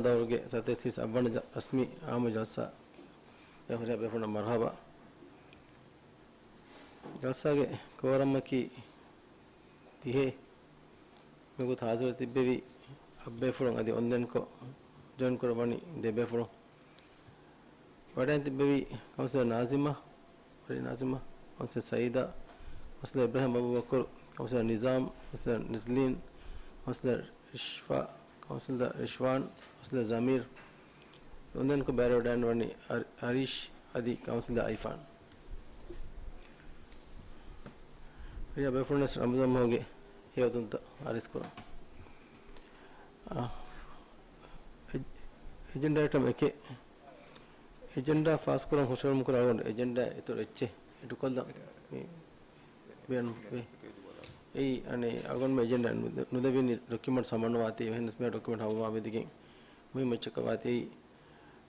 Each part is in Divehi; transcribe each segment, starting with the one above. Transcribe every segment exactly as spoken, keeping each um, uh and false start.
ދައުރުގެ ސަތޭކަ ތިރީސް އަށްވަނަ ޖަ-، ރަސްމީ އާއްމު ޖަލްސާ އެ ހުރިހާ ބޭފުޅުންނަށް މަރުހަބާ. ޖަލްސާގެ ކޯރަމަކީ ދިހައެއް. މިގޮތަށް ހާޒިރު ތިއްބެވި އަށްބޭފުޅުން އަދި އޮންލައިންކޮށް ޖޮއިން ކުރައްވަނީ ދެ ބޭފުޅުން. ވަޑައިން ތިއްބެވި ކައުންސިލަރ ނާޒިމާ، ވަރީ ނާޒިމާ، ކައުންސިލަރ ސައީދާ، ކައުންސިލަރ އިބްރާހިމް އަބޫބަކުރު، ކައުންސިލަރ ނިޒާމް، ކައުންސިލަރ ނިޒްލީން، ކައުންސިލަރ ރިޝްފާ، ކައުންސިލަރ ރިޝްވާން، ކައުންސިލަރ ޒަމީރް، އޮންލައިންކޮށް ބައިވެރިވެވަޑައިގަންނަވަނީ އަރި-، އަރީޝް އަދި ކައުންސިލަރ އައިފާން. ރިޔާ ބޭފުޅުންނަށް ރަމަޟާން މަހުގެ ހެޔޮއިދުންތައް އަރިސްކުރަން. އާ، އެ-، އެޖެންޑާ އައިޓަމް އެކެއް. އެޖެންޑާ ފާސްކުރަން ހުށަހެޅުމުކުރާ އަޅުގަނޑު އެޖެންޑާ އިތުރު އެއްޗެއް އެޑުކޮށްލަން މި ބޭނުންވޭ. އެއީ އަނެއް އަޅުގަނޑުމެން އެޖެންޑާ ނުދެ-، ނުދެވިނީ ޑޮކިއުމެންޓް ހަމަނުވާތީ އެހެންނަސް މި ޑޮކިއުމެންޓް ހަމަނުވާ މިދިގެން މުހިއްމު އެއްޗަކަށް ވާތީ އެއީ،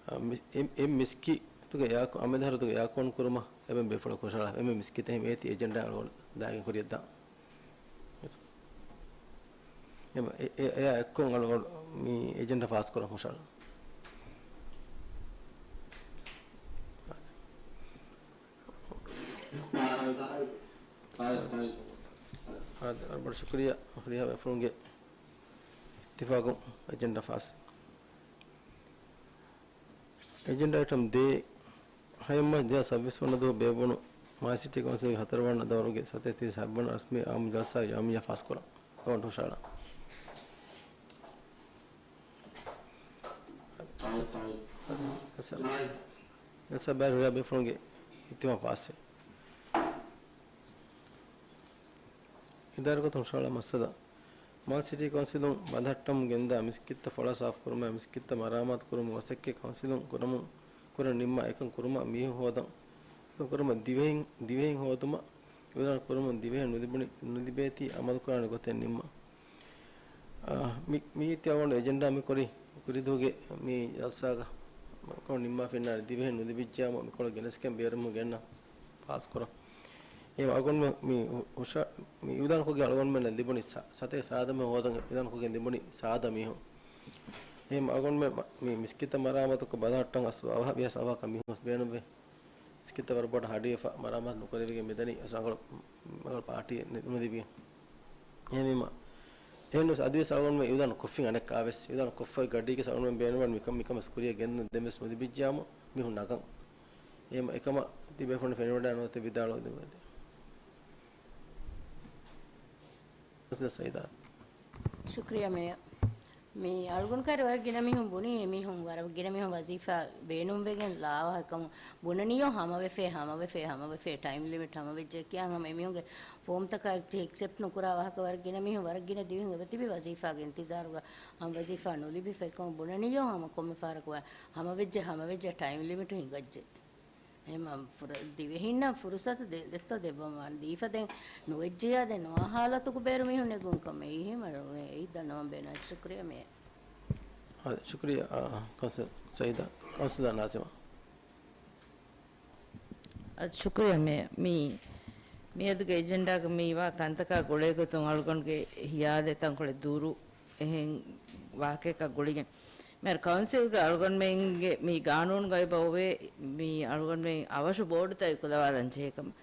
އަ، މި-، އެ-، އެ މިސްކިތުގެ އެއާކު-، އަމިއްލަ އަހަރުތުގެ އެއާކޯން ކުރުމަށް އެބަ ބޭފުޅަކު ހުށަހަޅާ އެންމެ މިސްކިތަށް އެހެން އޭތި އެޖެންޑާ އަޅުގަނޑު ދާގެން ކުރިއަށްދާން. އެ-، އެ-، އެއާ އެއްކޮށް އަޅުގަނޑު މި އެޖެންޑާ ފާސްކުރަން ހުށަހަޅާ. އާދެ، ވަރަށް ބޮޑަށް ޝުކުރިއްޔާ ހުރިހާ ބޭފުޅުންގެ އިއްތިފާގުން އެޖެންޑާ ފާސް. އެޖެންޑާ އައިޓަމް ދޭއް، ހައެއް މާސް ދެހާސް ސައްބީސް ވަނަ ދުވަހު ބޭއްވުނު މާލެ ސިޓީ ކައުންސިލްގެ ހަތަރު ވަނަ ދައުރުގެ ސަތޭކަ ތިރީސް ހަތްވަނަ ރަސްމީ އާއްމު ޖަލްސާ ޔައުމިއްޔާ ފާސްކުރަން އަޅުގަނޑު ހުށަހަޅާ. ޖަލްސާ ބައިވެރި ހުރިހާ ބޭފުޅުންގެ އިއްތިފާގުން ފާސްވޭ. އިދާރީގޮތުން ހުށަހަޅާ މައްސަލަ. މާލެ ސިޓީ ކައުންސިލުން ބަލަހައްޓަމުން ގެންދާ މިސްކިތްތައް ފޮޅާ ސާފުކުރުމާއި މިސްކިތްތައް މަރާމާތުކުރުމުގެ މަސައްކަތް ކައުންސިލުން ކުރަމުން ކުރަން ނިންމާ އެކަން ކުރުމަށް މީހުން ހޯދަން، އެކަން ކުރުމަށް ދިވެހިން، ދިވެހިން ހޯދުމަށް އިއުލާން ކުރަމުން ދިވެހިން ނުލިބުނީ، ނުލިބޭތީ އަމަލުކުރާނެ ގޮތެއް ނިންމަން. އާ، މި-، މީތި އަޅުގަނޑު އެޖެންޑާ މި ކުރި، ކުރިދުވަހުގެ މި ޖަލްސާގަ ކޮން ނިންމާފިންނާނެ ދިވެހިން ނުލިބިއްޖެޔާމު މިކޮޅަށް ގެނެސްގެން ބޭރުމުން ގެންނަ ފާސްކުރަން. އެހެން އަޅުގަނޑުމެން މި ހު-، ހުށަ-، މި އިއުލާންކޮށްގެން އަޅުގަނޑުމެންނަށް ލިބުނީ ސަ-، ސަތޭކަ ސާދަ މީހުން ހޯދަން އިއުލާންކޮށްގެން ލިބުނީ ސާދަ މީހުން. އެހެން އަޅުގަނޑުމެން މަ-، މި މިސްކިތްތައް މަރާމާތުކޮށް ބަލަހައްޓަން އަސް އަވަހަށް ވިހަ އަވަހަކަށް މީހުން ވެސް ބޭނުންވޭ. މިސްކިތްތައް ވަރަށް ބޮޑަށް ހަޑިވެފަ މަރާމާތު ނުކުރެވިގެން މިދަނީ އަސް އަނގަޅަށް މަގަޅަށް ޕާޓީ ނުލިބިގެން. އެހެންވީމަ، އެހެންވެސް އަދިވެސް އަޅުގަނޑުމެން އިއުލާން ކޮށްފިން އަނެއްކާވެސް، އިއުލާން ކޮށްފައި ގަޑީގެ އަޅުގަނޑުމެން ބޭނުންވާން މިކަން، މިކަމަސް ކުރިޔަށް ގެންދަން ދެންވެސް ނުލިބިއްޖެޔާމު މީހުން ނަގަން. އެހެން އެކަމަށް ތިބޭފުޅުން ފެނިވަޑައި ނުވަތަ ވިދާޅުވެ ދެމުން އެދެ. ސައީދާ. ޝުކްރިޔާ މޭޔަރ. މި އަޅުގަނޑު ކައިރި ވަރަށް ގިނަ މީހުން ބުނީ، އެމީހުން ވަރަށް ގިނަ މީހުން ވަޒީފާ ބޭނުންވެގެން ލާވަހަކަމު ބުނަނީޔޯ ހަމަވެފޭ، ހަމަވެފޭ، ހަމަވެފޭ، ޓައިމް ލިމިޓް ހަމަވެއްޖެ ކިޔާ ހަމަ އެމީހުންގެ ފޯމްތަކާ އެއްޗެއް އެކްސެޕްޓް ނުކުރާ ވާހަކަ ވަރަށް ގިނަ މީހުން، ވަރަށް ގިނަ ދިވެހިން އެބަތިބި ވަޒީފާގެ އިންތިޒާރުގަ ހަމަ ވަޒީފާ ނުލިބިފައިކަމު ބުނަނީޔޯ ހަމަ ކޮންމެ ފަހަރަކު ވާ ހަމަވެއްޖެ، ހަމަވެއްޖެ، ޓައިމް ލިމިޓް ހިނގައްޖެ. އެހެމަ ފުރ-، ދިވެހިންނަށް ފުރުސަތު ދެ-، ދެއްތޯ ދެއްވަމާ ދީފަ ދެން ނުވެއްޖެޔާ ދެން ނުވާ ހާލަތުގަ ބޭރު މީހުން ނެގުން ކަމެއް އެހެމަ އެއީ ދަންނަވަން ބޭނުން. ޝުކްރިޔާ މޭ. އާ، ޝުކްރިޔާ، އާ، ކައުންސިލް ސައީދާ، ކައުންސިލަރ ނާޒިމާ. އަދި ޝުކުރިޔާ މޭ. މި، މިއަދުގެ އެޖެންޑާގަ މިވާ ކަންތަކާ ގުޅޭގޮތުން އަޅުގަނޑުގެ ހިޔާލެއް ތަންކޮޅެއް ދުރު އެހެން ވާހަކައަކަށް ގުޅިގެން. މިހާރު ކައުންސިލްގެ އަޅުގަނޑުމެންގެ މި ގާނޫނުގައި އެބަ އޮވޭ، މި އަޅުގަނޑުމެން އަވަށު ބޯޑުތައް އެކުލަވާލަން ޖެހޭކަމަށް.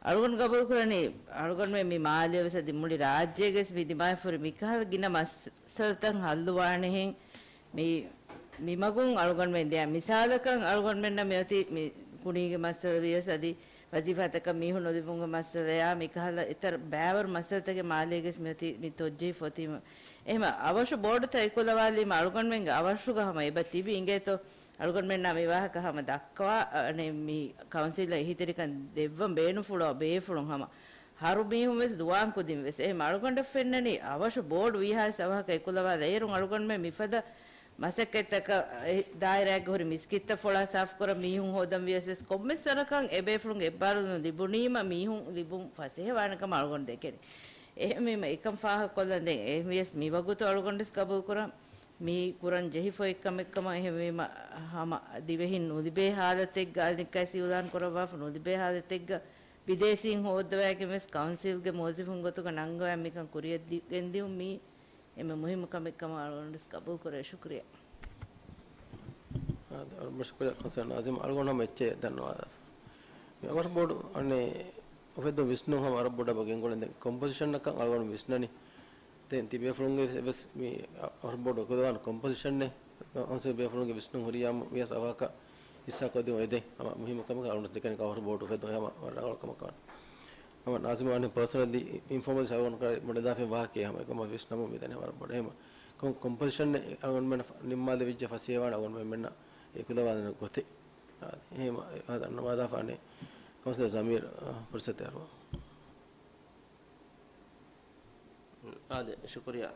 އަޅުގަނޑު ގަބޫލުކުރަނީ، އަޅުގަނޑުމެން މި މާލެއަށް ވެސް އަދި މުޅި ރާއްޖޭގަވެސް މި ދިމާވެފަ ހުރި މިކަހަލަ ގިނަ މައްސަލަތައް ހައްލުވާނެހެން، މި، މިމަގުން އަޅުގަނޑުމެން ދިޔަ މިސާލަކަށް އަޅުގަނޑުމެންނަށް މިއޮތީ މި ކުނީގެ މައްސަލަ ވިޔަސް އަދި ވަޒީފާތަކަށް މީހުން ނުލިބުމުގެ މައްސަލަޔާ މިކަހަލަ އެތައް ބައިވަރު މައްސަލަތަކެއް މާލޭގެސް މިއޮތީ މި ތޮއްޖެހިފަ އޮތީމަ. އެހެމަ އަވަށު ބޯޑުތައް އެކުލަވާލީމަ އަޅުގަނޑުމެންގެ އަވަށުގަ ހަމަ އެބަ ތިބި އިނގޭތޯ އަޅުގަނޑުމެންނާ މި ވާހަކަ ހަމަ ދައްކަވާ، އަނެއް މި ކައުންސިލަށް އެހީތެރިކަން ދެއްވަން ބޭނުންފުޅުވާ ބޭފުޅުން ހަމަ ހަރު މީހުން ވެސް ދުވާން ކުދިން ވެސް. އެހެމަ އަޅުގަނޑަށް ފެންނަނީ އަވަށު ބޯޑު ވީހާވެސް އަވަހަކަށް އެކުލަވާލަ އޭރުން އަޅުގަނޑުމެން މިފަދަ މަސައްކަތްތަކަށް އެ ދާއިރާއެއްގަ ހުރި މިސްކިތްތައް ފޮޅާ ސާފުކުރަން މީހުން ހޯދަން ވިޔަސް ވެސް ކޮންމެސް ވަރަކަށް އެބޭފުޅުންގެ އެއްބާރުލުން ލިބުނީމަ މީހުން ލިބުން ފަސޭހަވާނެ ކަމަށް އަޅުގަނޑު ދެކެނީ. އެހެންވީމަ އެކަން ފާހަގަކޮށްލަން ދެން އެހެންވިޔަސް މިވަގުތު އަޅުގަނޑުވެސް ގަބޫލުކުރަން މީ ކުރަން ޖެހިފައި ކަމެއްކަމަށް. އެހެންވީމަ ހަމަ ދިވެހިން ނުލިބޭ ހާލަތެއްގަ އަނެއްކާވެސް އިއުލާން ކުރައްވާފަ ނުލިބޭ ހާލަތެއްގަ ބިދޭސީން ހޯއްދަވައިގެން ވެސް ކައުންސިލްގެ މުވައްޒަފުން ގޮތުގަ ނަންގަވާ މިކަން ކުރިއަށް ދި-، ގެންދިއުން މީ އެންމެ މުހިއްމު ކަމެއްކަމަށް އަޅުގަނޑުވެސް ގަބޫލުކުރޭ. ޝުކުރިއްޔާ. އާދެ، ވަރަށް ޝުކުރިއްޔާ ކޮންސަލް ނާޒިމް. އަޅުގަނޑު ހަމަ އެއްޗެއް ދަންނަވާލާ. މި އަވަހަށް ބޯޑު އަނެއް އުފެއްދުން ވިސްނުން ހަމަ ވަރަށް ބޮޑަށް ގެންގުޅެން ދެން ކޮމްޕޮޒިޝަންއަކަށް އަޅުގަނޑު ވިސްނަނީ. ދެން ތިބޭފުޅުންގެ ވެސް މި އަވަހަށް ބޯޑު އުފެދުނު ކޮމްޕޮޒިޝަންއެއް ކައުންސިލް ބޭފުޅުންގެ ވިސްނުން ހުރިޔާ ވިޔަސް އަވަހަކަށް ހިއްސާ ކޮށްދިނުން އެދެން. ހަމަ މުހިއްމު ކަމަކަށް އަޅުގަނޑު ދެކެނީ އަވަހަށް ބޯޑު އުފެއްދުން ހަމަ ވަރަށް ރަނގަޅު ކަމަކަށް. ހަމަ ނާޒިމް ވާނެ ޕާސަނަލް އިންފޯމަލް އަޅުގަނޑު ބުނެދާފައި ވާހަކައެއް ހަމަ އެކަމަށް ވިސްނަމުން މިދަނީ ވަރަށް ބޮޑަށް. އެހެން ކޮން ކޮމްޕޮޒިޝަން އެއް އަޅުގަނޑުމެންނަށް ނިންމާލެވިއްޖެ ފަސޭހަވާނެ އަޅުގަނޑުމެންނަށް އެކުލަވާދޭނެ ގޮތެއް. އާދެ، އެހެން އަ، ދަންނަވާލާފާނެ ކައުންސިލަރ ޒަމީރު، އަ، ފުރުސަތެއް އަރުވަން. އާދެ، ޝުކުރިއްޔާ.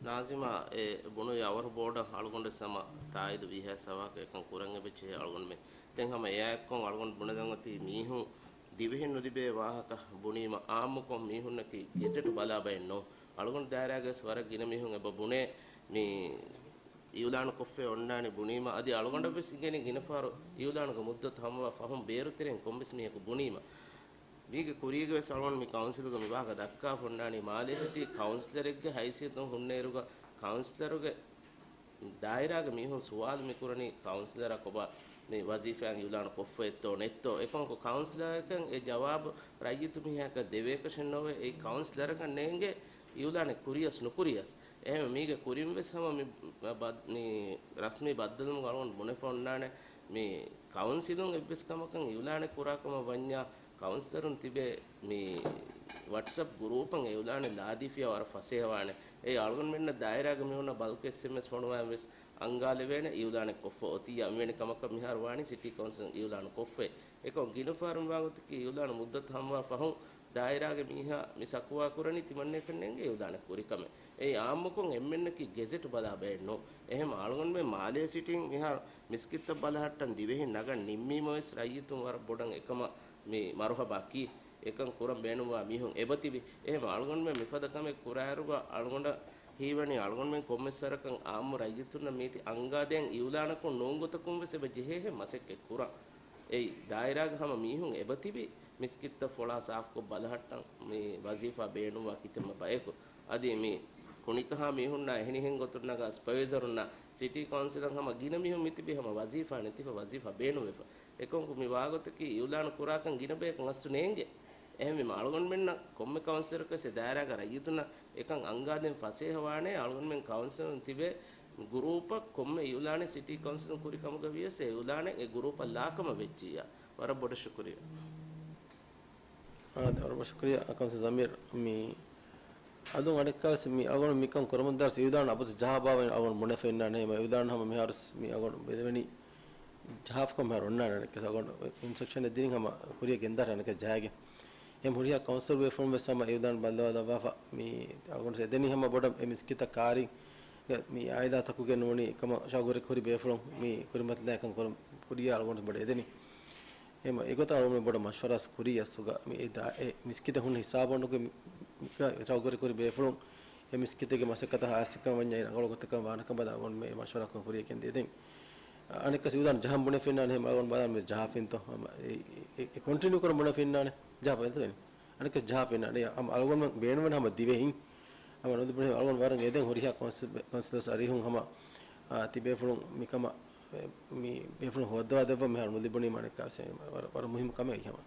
ނާޒިމާ އެ ބުނުއްޔާ އަވަހަށް ބޯޑަށް އަޅުގަނޑު ވެސް ހަމަ ތާއީދު ވީހާ ސަވާކަށް އެކަން ކުރަން އެބަޖެހޭ އަޅުގަނޑުމެން. ދެން ހަމަ އެއާއެއްކޮށް އަޅުގަނޑު ބުނެދެން އޮތީ މީހުން ދިވެހިން ނުލިބޭ ވާހަކަ ބުނީމަ އާއްމުކޮށް މީހުންނަކީ ގެޒެޓް ބަލާ ބައެއް ނޫން. އަޅުގަނޑު ދާއިރާގަވެސް ވަރަށް ގިނަ މީހުން އެބަ ބުނޭ މި އިއުލާނު ކޮށްފައި އޮންނާނީ ބުނީމަ، އަދި އަޅުގަނޑަށްވެސް އިނގޭނީ ގިނަ ފަހަރު އިއުލާނުގެ މުއްދަތު ހަމަވާ ފަހުން ބޭރު ތެރެއިން ކޮންމެސް މީހަކު ބުނީމަ. މީގެ ކުރީގަވެސް އަޅުގަނޑު މި ކައުންސިލުގަ މި ވާހަކަ ދައްކާފަ އޮންނާނީ މާލޭ ސިޓީ ކައުންސިލަރެއްގެ ހައިސިއްޔަތުން ހުންނައިރުގަ ކައުންސިލަރުގެ ދާއިރާގެ މީހުން ސުވާލު މިކުރަނީ ކައުންސިލަރާ ކޮބާ މި ވަޒީފާއިން އިއުލާނު ކޮށްފައެއްތޯ ނެތްތޯ؟ އެކަމަކު ކައުންސިލަރަކަށް އެ ޖަވާބު ރައްޔިތު މީހާއަކަށް ދެވޭކަށެއް ނޯވޭ. އެއީ ކައުންސިލަރަކަށް ނޭނގޭ އިއުލާނެއް ކުރިޔަސް ނުކުރިޔަސް. އެހެންވެ މީގެ ކުރިން ވެސް ހަމަ މި ބަ-، މި ރަސްމީ ބައްދަލުވުމުގަ އަޅުގަނޑު ބުނެފަ އޮންނާނެ މި ކައުންސިލުން އެއްވެސް ކަމަކަށް އިއުލާނެއް ކުރާ ކަމަށް ވަންޏާ ކައުންސިލަރުން ތިބޭ މި ވަޓްސްއެޕް ގުރޫޕަށް އިއުލާނެއް ލާދީފިޔާ ވަރަށް ފަސޭހަވާނެ. އެއީ އަޅުގަނޑުމެންނަށް ދާއިރާގެ މީހުންނަށް ބަލްކު އެސްއެމްއެސް ފޮނުވާން ވެސް އަންގާލެވޭނެ އިއުލާނެއް ކޮށްފަ އޮތިއްޔާ. އެވެނި ކަމަކަށް މިހާރު ވާނީ ސިޓީ ކައުންސިލުން އިއުލާނު ކޮށްފައި. އެކަމަކު ގިނަ ފަހަރު މި ވާގޮތަކީ އިއުލާނު މުއްދަތު ހަމަވާ ފަހުން ދާއިރާގެ މީހާ މި ސަކުވާ ކުރަނީ ތިމަންނަޔަކަށް ނޭނގޭ އިއުލާނެއް ކުރި ކަމެއް. އެއީ އާއްމުކޮށް އެންމެންނަކީ ގެޒެޓް ބަލާ ބައެއް ނޫން. އެހެން އަޅުގަނޑުމެން މާލޭ ސިޓީން މިހާރު މިސްކިތްތައް ބަލަހައްޓަން ދިވެހިން ނަގަން ނިންމީމަވެސް ރައްޔިތުން ވަރަށް ބޮޑަށް އެކަމަށް މި މަރުހަބާ ކީ. އެކަން ކުރަން ބޭނުންވާ މީހުން އެބަތިބި. އެހެން އަޅުގަނޑުމެން މިފަދަ ކަމެއް ކުރާއިރުގަ އަޅުގަނޑަށް ހީވަނީ އަޅުގަނޑުމެން ކޮންމެސް ވަރަކަށް އާއްމު ރައްޔިތުންނަށް މީތި އަންގާދޭން އިއުލާނަކުން ނޫން ގޮތަކުން ވެސް އެބަ ޖެހޭހޭ މަސައްކަތް ކުރަން. އެއީ ދާއިރާގެ ހަމަ މީހުން އެބަތިބި މިސްކިތްތައް ފޮޅާ ސާފުކޮށް ބަލަހައްޓަން މި ވަޒީފާ ބޭނުންވާ ކިތަންމެ ބަޔަކު. އަދި މި ކުނިކަހާ މީހުންނާ އެހެނިހެން ގޮތުން ނަގާ ސްޕަވައިޒަރުންނާ ސިޓީ ކައުންސިލަށް ހަމަ ގިނަ މީހުން މިތިބީ ހަމަ ވަޒީފާ ނެތިފަ ވަޒީފާ ބޭނުންވެފަ. އެކަމަކު މި ވާގޮތަކީ އިއުލާނު ކުރާކަން ގިނަ ބަޔަކަށް އަސްލު ނޭނގެ. އެހެންވީމަ އަޅުގަނޑުމެންނަށް ކޮންމެ ކައުންސިލަރަކަށް ވެސް އެ ދާއިރާގަ ރައްޔިތުންނަށް އެކަން އަންގާދޭން ފަސޭހަވާނެ އަޅުގަނޑުމެން ކައުންސިލުން ތިބޭ ގުރޫޕަށް ކޮންމެ އިއުލާނެއް ސިޓީ ކައުންސިލުން ކުރި ކަމުގަ ވިޔަސް އެ އިއުލާނެއް އެ ގުރޫޕަށް ލާކަމަށް ވެއްޖިއްޔާ. ވަރަށް ބޮޑަށް ޝުކުރިއްޔާ. އާދެ، ވަރަށް ޝުކުރިއްޔާ ކައުންސިލް ޒަމީރު. މި އަދުން އަނެއްކާވެސް މި އަޅުގަނޑު މިކަން ކުރަމުންދާސް އިއުލާން އަބަދު ޖަހާބާވައި އަޅުގަނޑު ބުނެފަ އިންނާނެ. އެހެން އިއުލާން ހަމަ މިހާރުސް މި އަޅުގަނޑު ބެލެވެނީ ޖަހާފަކަމަށް މިހާރު އޮންނާނެ. އަނެއްކާ އަޅުގަނޑު އިންސްޓްރަކްޝަނެއް ދިނީ ހަމަ ކުރިއަށް ގެންދާށޭ އަނެއްކާ ޖަހައިގެން. އެހެން ހުރިހާ ކައުންސިލް ބޭފުޅުން ވެސް ހަމަ އިއުލާން ބައްލަވާލައްވާފަ މި އަޅުގަނޑު އެދެނީ ހަމަ ބޮޑަށް އެ މިސްކިތަށް ކާރިން މި އާއިލާތަކުގެ ނޫނީ ކަމަށް ޝައުގުވެރި ކުރި ބޭފުޅުން މި ކުރިމަތިލާ އެކަން ކުރަން ކުރިއަށް އަޅުގަނޑު ބޮޑަށް އެދެނީ. އެހެން އެގޮތަށް އަޅުގަނޑު ބޮޑަށް މަޝްވަރާ ކުރީ އަސްލުގަ މި އެ ދާ-، އެ މިސްކިތަށް ހުންނަ ހިސާބު އޮންނަ ގޮތް މި-، މި-، ޝައުގުވެރި ކުރި ބޭފުޅުން އެ މިސްކިތެއްގެ މަސައްކަތަށް ހާއްސަކަން ވަންޏާ އެ ރަނގަޅު ގޮތަކަށް ވާނެ ކަމަށް އަޅުގަނޑު މި މަޝްވަރާ ކުރިއަށް ގެންދިޔަ. ދެން އަނެއްކާ އިއުލާން ޖަހަން ބުނެފަ އިންނާނެ. އެހެން އަޅުގަނޑު ބަލާނަމޭ ޖަހާފައިންތޯ. އެ، އެ، އެ ކޮންޓިނިއު ކުރަން ބުނެފަ އިންނާނެ. ޖަހާފައިންތޯ ދެން. އަނެއްކާ ޖަހާފަ އިންނާނެ. އަމަ އަޅުގަނޑު ބޭނުންވަނީ ހަމަ ދިވެހިން. ހަމަ ނުލިބުނީ އަޅުގަނޑު ވަރަށް އެދެން ހުރިހާ ކައުންސިލް، ކައުންސިލަރސް އަރިހުން ހަމަ، އާ، ތިބޭފުޅުން މިކަމަށް، މި ބޭފުޅުން ހޯއްދަވާ ދެއްވަން މިހާރު ނުލިބުނީމަ އަނެއްކާވެސް ވަރަށް، ވަރަށް މުހިއްމު ކަމެއް ހަމަ.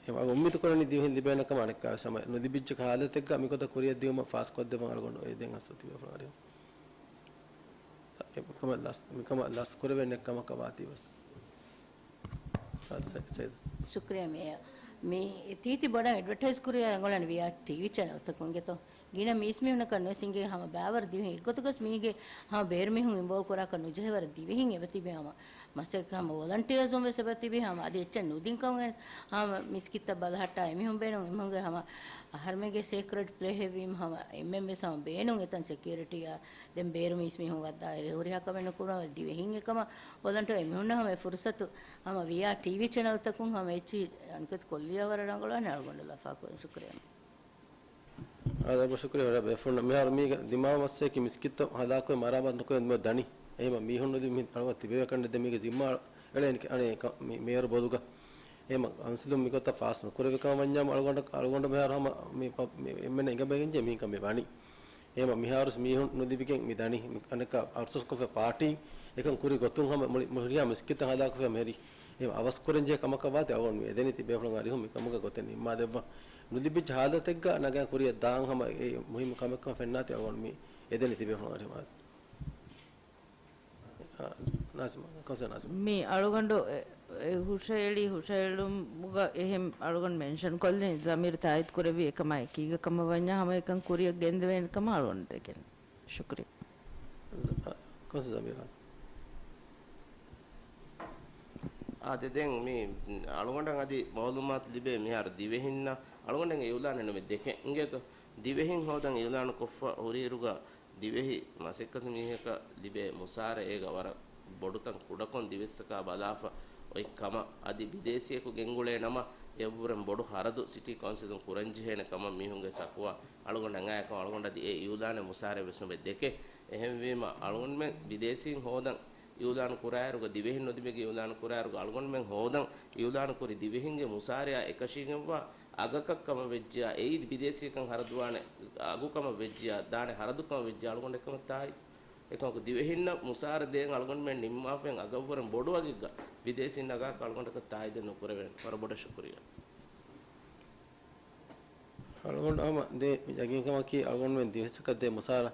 އެ އުއްމީދު ކުރަނީ ދިވެހިން ލިބޭނެ ކަމަށް އަނެއްކާވެސް ހަމަ ނުލިބިއްޖެ ހާލަތެއްގަ މިގޮތަށް ކުރިއަށް ދިއުމަށް ފާސްކޮށްދެއްވަން އަޅުގަނޑު އެދެން ހަސް ތިބޭފުޅުން އަރިހުން. އެ މިކަމަށް ލަސް، މިކަމަށް ލަސް ކުރެވޭނެ ކަމަކަށް ވާތީވެސް. ސައިދު. ޝުކްރިޔާ މޭޔަރ. މި ތީތި ބޮޑަށް އެޑްވަޓައިޒް ކުރިއަށް ރަނގަޅަން ވިއާ ޓީވީ ޗެނަލްތަކުންގެތޯ. ގިނަ މީސްމީހުންނަކަށް ނުވެސް އިނގޭ ހަމަ ބާވަރު ދިވެހި އެއްގޮތަކަސް މީގެ ހަމަ ބޭރު މީހުން އިންވޯލްވް ކުރާކަށް ނުޖެހޭވަރަށް ދިވެހިން އެބަތިބި ހަމަ މަސައްކަތް ހަމަ ވޮލަންޓިއާސް ވެސް އެބަތިބި ހަމަ އަދި އެއްޗެއް ނުދިން ކަމުގެ ހަމަ މިސްކިތްތައް ބަލަހައްޓާ އެމީހުން ބޭނުން އެމީހުންގެ ހަމަ އަހަރުމެންގެ ސޭކްރެޑް ޕްލޭ ހެވީމަ ހަމަ އެންމެން ވެސް ހަމަ ބޭނުން އެތަން ސެކިއުރިޓީއާ ދެން ބޭރު މީސްމީހުން ވައްދާ އެ ހުރިހާ ކަމެއް ނުކުރުނަ ދިވެހިން އެކަމަށް ވޮލަންޓިއާ އެމީހުންނަށް ހަމަ އެ ފުރުސަތު ހަމަ ވިއާ ޓީވީ ޗެނަލްތަކުން ހަމަ އެއްޗި އަންކެތް ކޮށްލިޔާ ވަރަށް ރަނގަޅުވާނެ އަޅުގަނޑު ލަފާކުރަން ޝުކްރިޔާ. އާދެ، ޝުކުރިޔާ ވަރަށް ބޭފުޅުން. މިހާރު މީގަ ދިމާވާ މައްސަލައަކީ މިސްކިތްތައް ހަލާކުވެ މަރާމާތު ނުކުރެވޭ ދަނީ. އެހެންވީމަ މީހުން ނުލިބި މި އަޅުގަނޑު ތިބެވޭ ކަންނޭނގެ ދެން މީގެ ޒިންމާ އެޅޭނެ އަނެއް މި މޭޔަރު ބޮލުގަ. އެހެންވީމަ ކައުންސިލުން މިގޮތަށް ފާސް ނުކުރެވި ކަމަށް ވަންޏާމު އަޅުގަނޑަށް، އަޅުގަނޑު މިހާރު ހަމަ މި ޕަ-، މި އެންމެން އެނގިގެން މި ކަމެއް ވަނީ. އެހެންވީމަ މިހާރުސް މީހުން ނުލިބިގެން މި ދަނީ. މި އަނެއްކާ އައުޓްސޯސް ކޮށްފަ ޕާޓީން އެކަން ކުރި ގޮތުން ހަމަ މުޅި ހުރިހާ މިސްކިތަށް ހަދާކޮށްފައި ހަމަ ހެރީ. އެހެން އަވަސްކުރަންޖެހޭ ކަމަކަށް ވާތީ އަޅުގަނޑު މި އެދެނީ ތިބޭފުޅުން އަރިހުން މި ކަމުގެ ގޮތެއް ނިންމާދެއްވާ. ނުލިބިއްޖެ ހާލަތެއްގަ ނަގާ ކުރިއަށް ދާން ހަމަ އެ މުހިއްމު ކަމެއްކަމަށް ފެންނާތީ އަޅުގަނޑު މި އެދެނީ ތިބޭފުޅުން އަރިހުން. އާ، ނާޒިމާ، ކޮންސަލް ނާޒިމާ. މި އަޅުގަނޑު އެ، އެ ހުށައެޅި، ހުށައެޅުމުގަ އެހެން އަޅުގަނޑު މެންޝަން ކޮށްލިން ޒަމީރު ތާއީދު ކުރެއްވި އެކަމާ އެކީގަ ކަމަށް ވަންޏާ ހަމަ އެކަން ކުރިއަށް ގެންދެވޭނެ ކަމަށް އަޅުގަނޑު ދެކެން. ޝުކުރިއްޔާ. ޒ-، އަ، ކޮންސަލް ޒަމީރާ. އާދެ، ދެން މި އަޅުގަނޑަށް އަދި މައުލޫމާތު ލިބޭ މިހާރު ދިވެހިންނަށް އަޅުގަނޑެއްގެ އިއުލާނެއް ނުމެ ދެކެ އިނގޭތޯ. ދިވެހިން ހޯދަން އިއުލާނު ކޮށްފަ ހުރިއިރުގަ ދިވެހި މަސައްކަތު މީހަކަށް ލިބޭ މުސާރަ އޭގަ ވަރަށް ބޮޑުތަން ކުޑަކޮށް ދިވެއްސަކާ ބަލާފަ އޮތް ކަމަށް އަދި ބިދޭސީއަކު ގެންގުޅޭ ނަމަ އެއަށްވުރެން ބޮޑު ހަރަދު ސިޓީ ކައުންސިލުން ކުރަންޖެހޭނެ ކަމަށް މީހުންގެ ޝަކުވާ އަޅުގަނޑަށް އައި ކަމަށް އަޅުގަނޑަށް އަދި އެ އިއުލާނެއް މުސާރައެއް ވެސް ނުބެ ދެކެ. އެހެންވީމަ އަޅުގަނޑުމެން ބިދޭސީން ހޯދަން އިއުލާނު ކުރާއިރުގަ ދިވެހިން ނުލިބެގެ އިއުލާނު ކުރާއިރުގަ އަޅުގަނޑުމެން ހޯދަން އިއުލާނު ކުރި ދިވެހިންގެ މުސާރަޔާ އެކަށީގެންވާ އަގަކަށް ކަމަށް ވެއްޖިޔާ އެއީ ބިދޭސީއަކަށް ހަރަދުވާނެ އަގު ކަމަށް ވެއްޖިޔާ ދާނެ ހަރަދު ކަމަށް ވެއްޖިޔާ އަޅުގަނޑު އެކަމަށް ތާއީ. އެކަމަކު ދިވެހިންނަށް މުސާރަ ދޭން އަޅުގަނޑުމެން ނިންމާފައި އަގަށްވުރެން ބޮޑު އަގެއްގަ ބިދޭސީން ނަގާކަށް އަޅުގަނޑަކަށް ތާއީދެއް ނުކުރެވޭނެ. ވަރަށް ބޮޑަށް ޝުކުރިއްޔާ. އަޅުގަނޑު ހަމަ ދޭ ޔަގީންކަމަކީ އަޅުގަނޑުމެން ދިވެއްސަކަށް ދޭ މުސާރަ،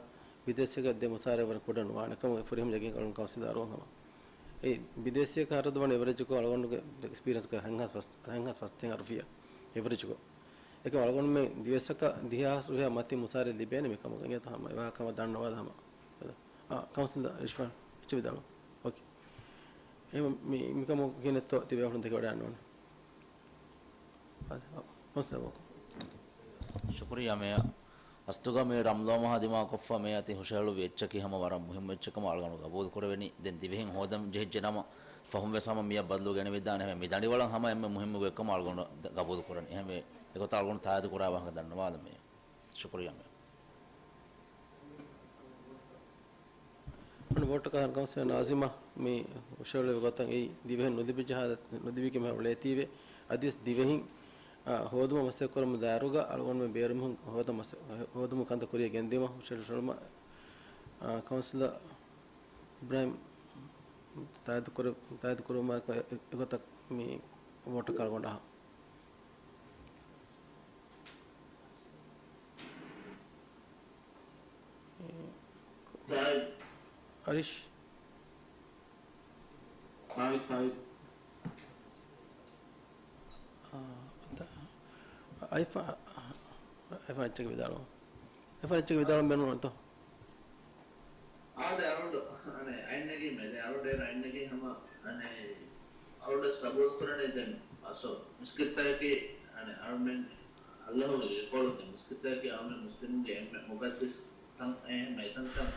ބިދޭސީއަކަށް ދޭ މުސާރަ ވަރަށް ކުޑަ ނުވާނެ ކަމަށް ފުރިހަމަ ޔަގީން އަޅުގަނޑު ކައުންސިލް އަރުވަން ހަމަ. އެ ބިދޭސީއަކަށް ހަރަދުވާނެ އެވަރެޖްކޮށް އަޅުގަނޑުގެ އެކްސްޕީރިއަންސްގަ ހަތްހާސް ފަސް، ހަތްހާސް ފަސް އަރުފިޔާ އެވަރެޖްކޮށް. އެކަމް އަޅުގަނޑުމެން ދިވެއްސަކަށް ދިހަ ހާސް ރުފިޔާ މަތިން މުސާރަ ލިބޭނެ މިކަމުގަ އިނގޭތޯ ހަމަ އެވާހަކަ ހަމަ ދަންނަވާލަ ހަމަ. އާ، ކައުންސިލަރ ރިޝްވާން އެއްޗެއް ވިދާޅު. އޯކޭ. އެ މި، މިކަމު ކިހިނެއްތޯ ތިބޭފުޅުން ދެކެވަޑައިގަންނަވާނެ. އާ، ކައުންސިލަރ ވޯކަރ. ޝުކުރިއްޔާ މޭޔަރ. އަސްލުގަ މި ރަމްޟާން މަހާ ދިމާކޮށްފަ މޭޔަރ ތި ހުށަހެޅުއްވި އެއްޗަކީ ހަމަ ވަރަށް މުހިއްމު އެއްޗެއް ކަމަށް އަޅުގަނޑު ގަބޫލު ކުރެވެނީ. ދެން ދިވެހިން ހޯދަން ޖެހިއްޖެ ނަމަ ފަހުން ވެސް ހަމަ މިއަށް ބަދަލު ގެނެވިދާނެ. އެހެންވެ މި ދަނޑިވަޅަށް ހަމަ އެންމެ މުހިއްމު ގޮތްކަމަށް އަޅުގަނޑު ގަބޫލު ކުރަނީ. އެހެންވެ އެގޮތަށް އަޅުގަނޑު ތާއީދު ކުރާ ވާހަކަ ދަންނަވާލަން މޭޔަރ. ޝުކުރިއްޔާ މޭޔަރ. އަން ވޯޓަކަށް ކައުންސިލަރ ނާޒިމާ މި ހުށަހެޅުއްވި ގޮތަށް އެއީ ދިވެހިން ނުލިބިއްޖެ ހާލަތު، ނުލިބިގެން ހަމަ އުޅޭތީވެ. އަދިވެސް ދިވެހިން، އާ، ހޯދުމަށް މަސައްކަތް ކުރަމުން ދާއިރުގަ އަޅުގަނޑުމެން ބޭރުމުން ހޯދަން މަސަ-، ހޯދުމުގެ ކަންތައް ކުރިއަށް ގެންދިއުމަށް ހުށަހެޅުމަށް، އާ، ކައުންސިލަރ އިބްރާހިމް ތާއީދު ކުރެ-، ތާއީދު ކުރުމާއެކު އެ-، އެގޮތަށް މި ވޯޓަކަށް އަޅުގަނޑަށް ތާއީދު. އަރިޝް. ތާއީދު، ތާއީދު. އާ، ތާ-، އައިފާ-، އައިފާން އެއްޗެއް ވިދާޅުވާ. އައިފާން އެއްޗެއް ވިދާޅުވަން ބޭނުން ނުވާތޯ؟ އާދެ، އަޅުގަނޑު، އަނެ، އައިންނަގީ މެދެ، އަޅުގަނޑު އައިންނަގީ ހަމަ، އަނެ، އަޅުގަނޑު ވެސް ގަބޫލު ކުރަނީ ދެން، އަސްލު މިސްކިތްތަކަކީ، އަނެ، އަޅުމެން އައްލާހުގެ ގެކޮޅު ދެން މިސްކިތްތަކަކީ އަޅުމެން މުސްލިމުންގެ އެންމެ މުގައްދަސް ތަން، އެ، އެންމެ އެތަންތަން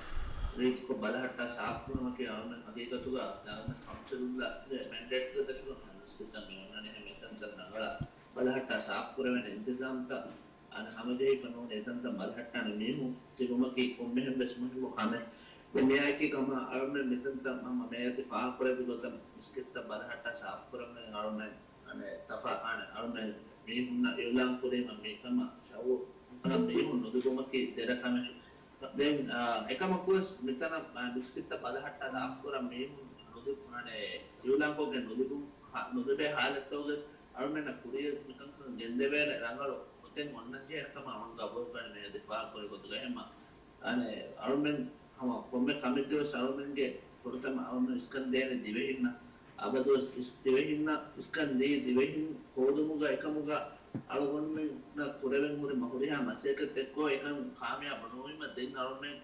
ރީތިކޮށް ބަލަހައްޓާ ސާފުކުރުމަކީ އަޅުމެން ހަގީގަތުގަ އަޅުމެން ކައުންސިލްގެ މެންޑޭޓްގެ ދަށުގަ މި މިސްކިތްތައް މި އޮންނަނީ އެންމެ އެތަންތަން ރަނގަޅަށް ބަލަހައްޓާ ސާފުކުރެވޭނެ އިންތިޒާމްތައް އަނެއް ހަމަޖެހިފަ ނޫން އެތަންތަން ބަލަހައްޓާނެ މީހުން ތިބުމަކީ ކޮންމެހެން ވެސް މުހިއްމު ކަމެއް. ދެން މިއާއެކީ ހަމަ އަޅުމެން މިތަންތަން ހަމަ މޭޔަރ ތި ފާހަގަކުރެއްވި ގޮތަށް މިސްކިތްތައް ބަލަހައްޓާ ސާފުކުރަމުން އަޅުމެން އަނެއް ތަފާ އަނެއް އަޅުމެން މީހުންނަށް އިއުލާން ކުރީމަ މިކަމަށް ޝައު ވަރަށް މީހުން ނުލިބުމަކީ ދެރަ ކަމެއް. ދެން، އާ، އެކަމަކުވެސް މިތަނަށް، އާ، މިސްކިތްތައް ބަލަހައްޓާ ސާފުކުރަން މީހުން ނުލި-، އަނެއް އިއުލާންކޮށްގެން ނުލިބުން ހާ-، ނުލިބޭ ހާލަތުގަވެސް އަޅުމެންނަށް ކުރިއަށް މިކަންކަން ގެންދެވޭނެ ރަނގަޅު ގޮތެއް އޮންނަންޖެހޭނެ ކަމަށް އަޅުން ގަބޫލުކުރަނީ މޭޔަރ ތި ފާހަގަކުރި ގޮތުގަ. އެހެންމަ އަނެއް އަޅުމެން ހަމަ ކޮންމެ ކަމެއްގެވެސް އަޅުމެންގެ ފުރަތަމަ އަޅުމެން އިސްކަން ދޭނެ ދިވެހިންނަށް. އަބަދުވެސް އިސް-، ދިވެހިންނަށް އިސްކަން ދީ ދިވެހިން ހޯދުމުގަ އެކަމުގަ އަޅުގަނޑުމެންނަށް ކުރެވެން ހުރި މަ ހުރިހާ މަސައްކަތްތަކަކު އެކަން ކާމިޔާބު ނުވީމަ ދެން އަޅުމެން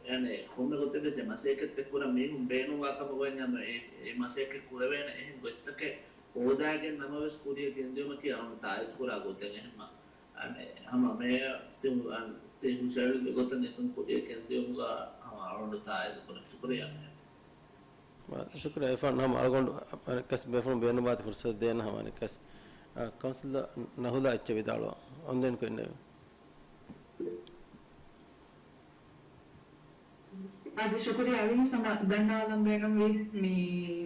އަނެއް ކޮންމެ ގޮތެއް ވެސް އެ މަސައްކަތްތައް ކުރަން މީހުން ބޭނުންވާ ކަމަށް އޮތް ނަމަ އެ، އެ މަސައްކަތް ކުރެވޭނެ އެހެން ގޮތްތަކެއް ހޯދާގެން ނަމަވެސް ކުރިއަށް ގެންދިއުމަކީ އަޅުން ތާއީދު ކުރާ ގޮތެއް. އެހެންމަ އަނެއް ހަމަ މޭޔަރ ތި، އަން، ތި ހުށައެޅުއްވި ގޮތަށް އެކަން ކުރިއަށް ގެންދިއުމުގަ ހަމަ އަޅުގަނޑު ތާއީދު ކުރަން. ޝުކުރިއްޔާ މޭޔަރ. ޝުކުރިއްޔާ އިރްފާން. ހަމަ އަޅުގަނޑު އަނެއްކާސް ބޭފުޅުން ބޭނުންވާތީ ފުރުސަތު ދޭން ހަމަ އަނެއްކާސް، އަ، ކައުންސިލަރ ނަހުލާ އެއްޗެއް ވިދާޅުވާ. އޮންލައިންކޮށް އިންނެވި. އަދި ޝުކުރިއްޔާ އަޅުގަނޑު ހަމަ ދަންނަވާލަން ބޭނުންވީ މި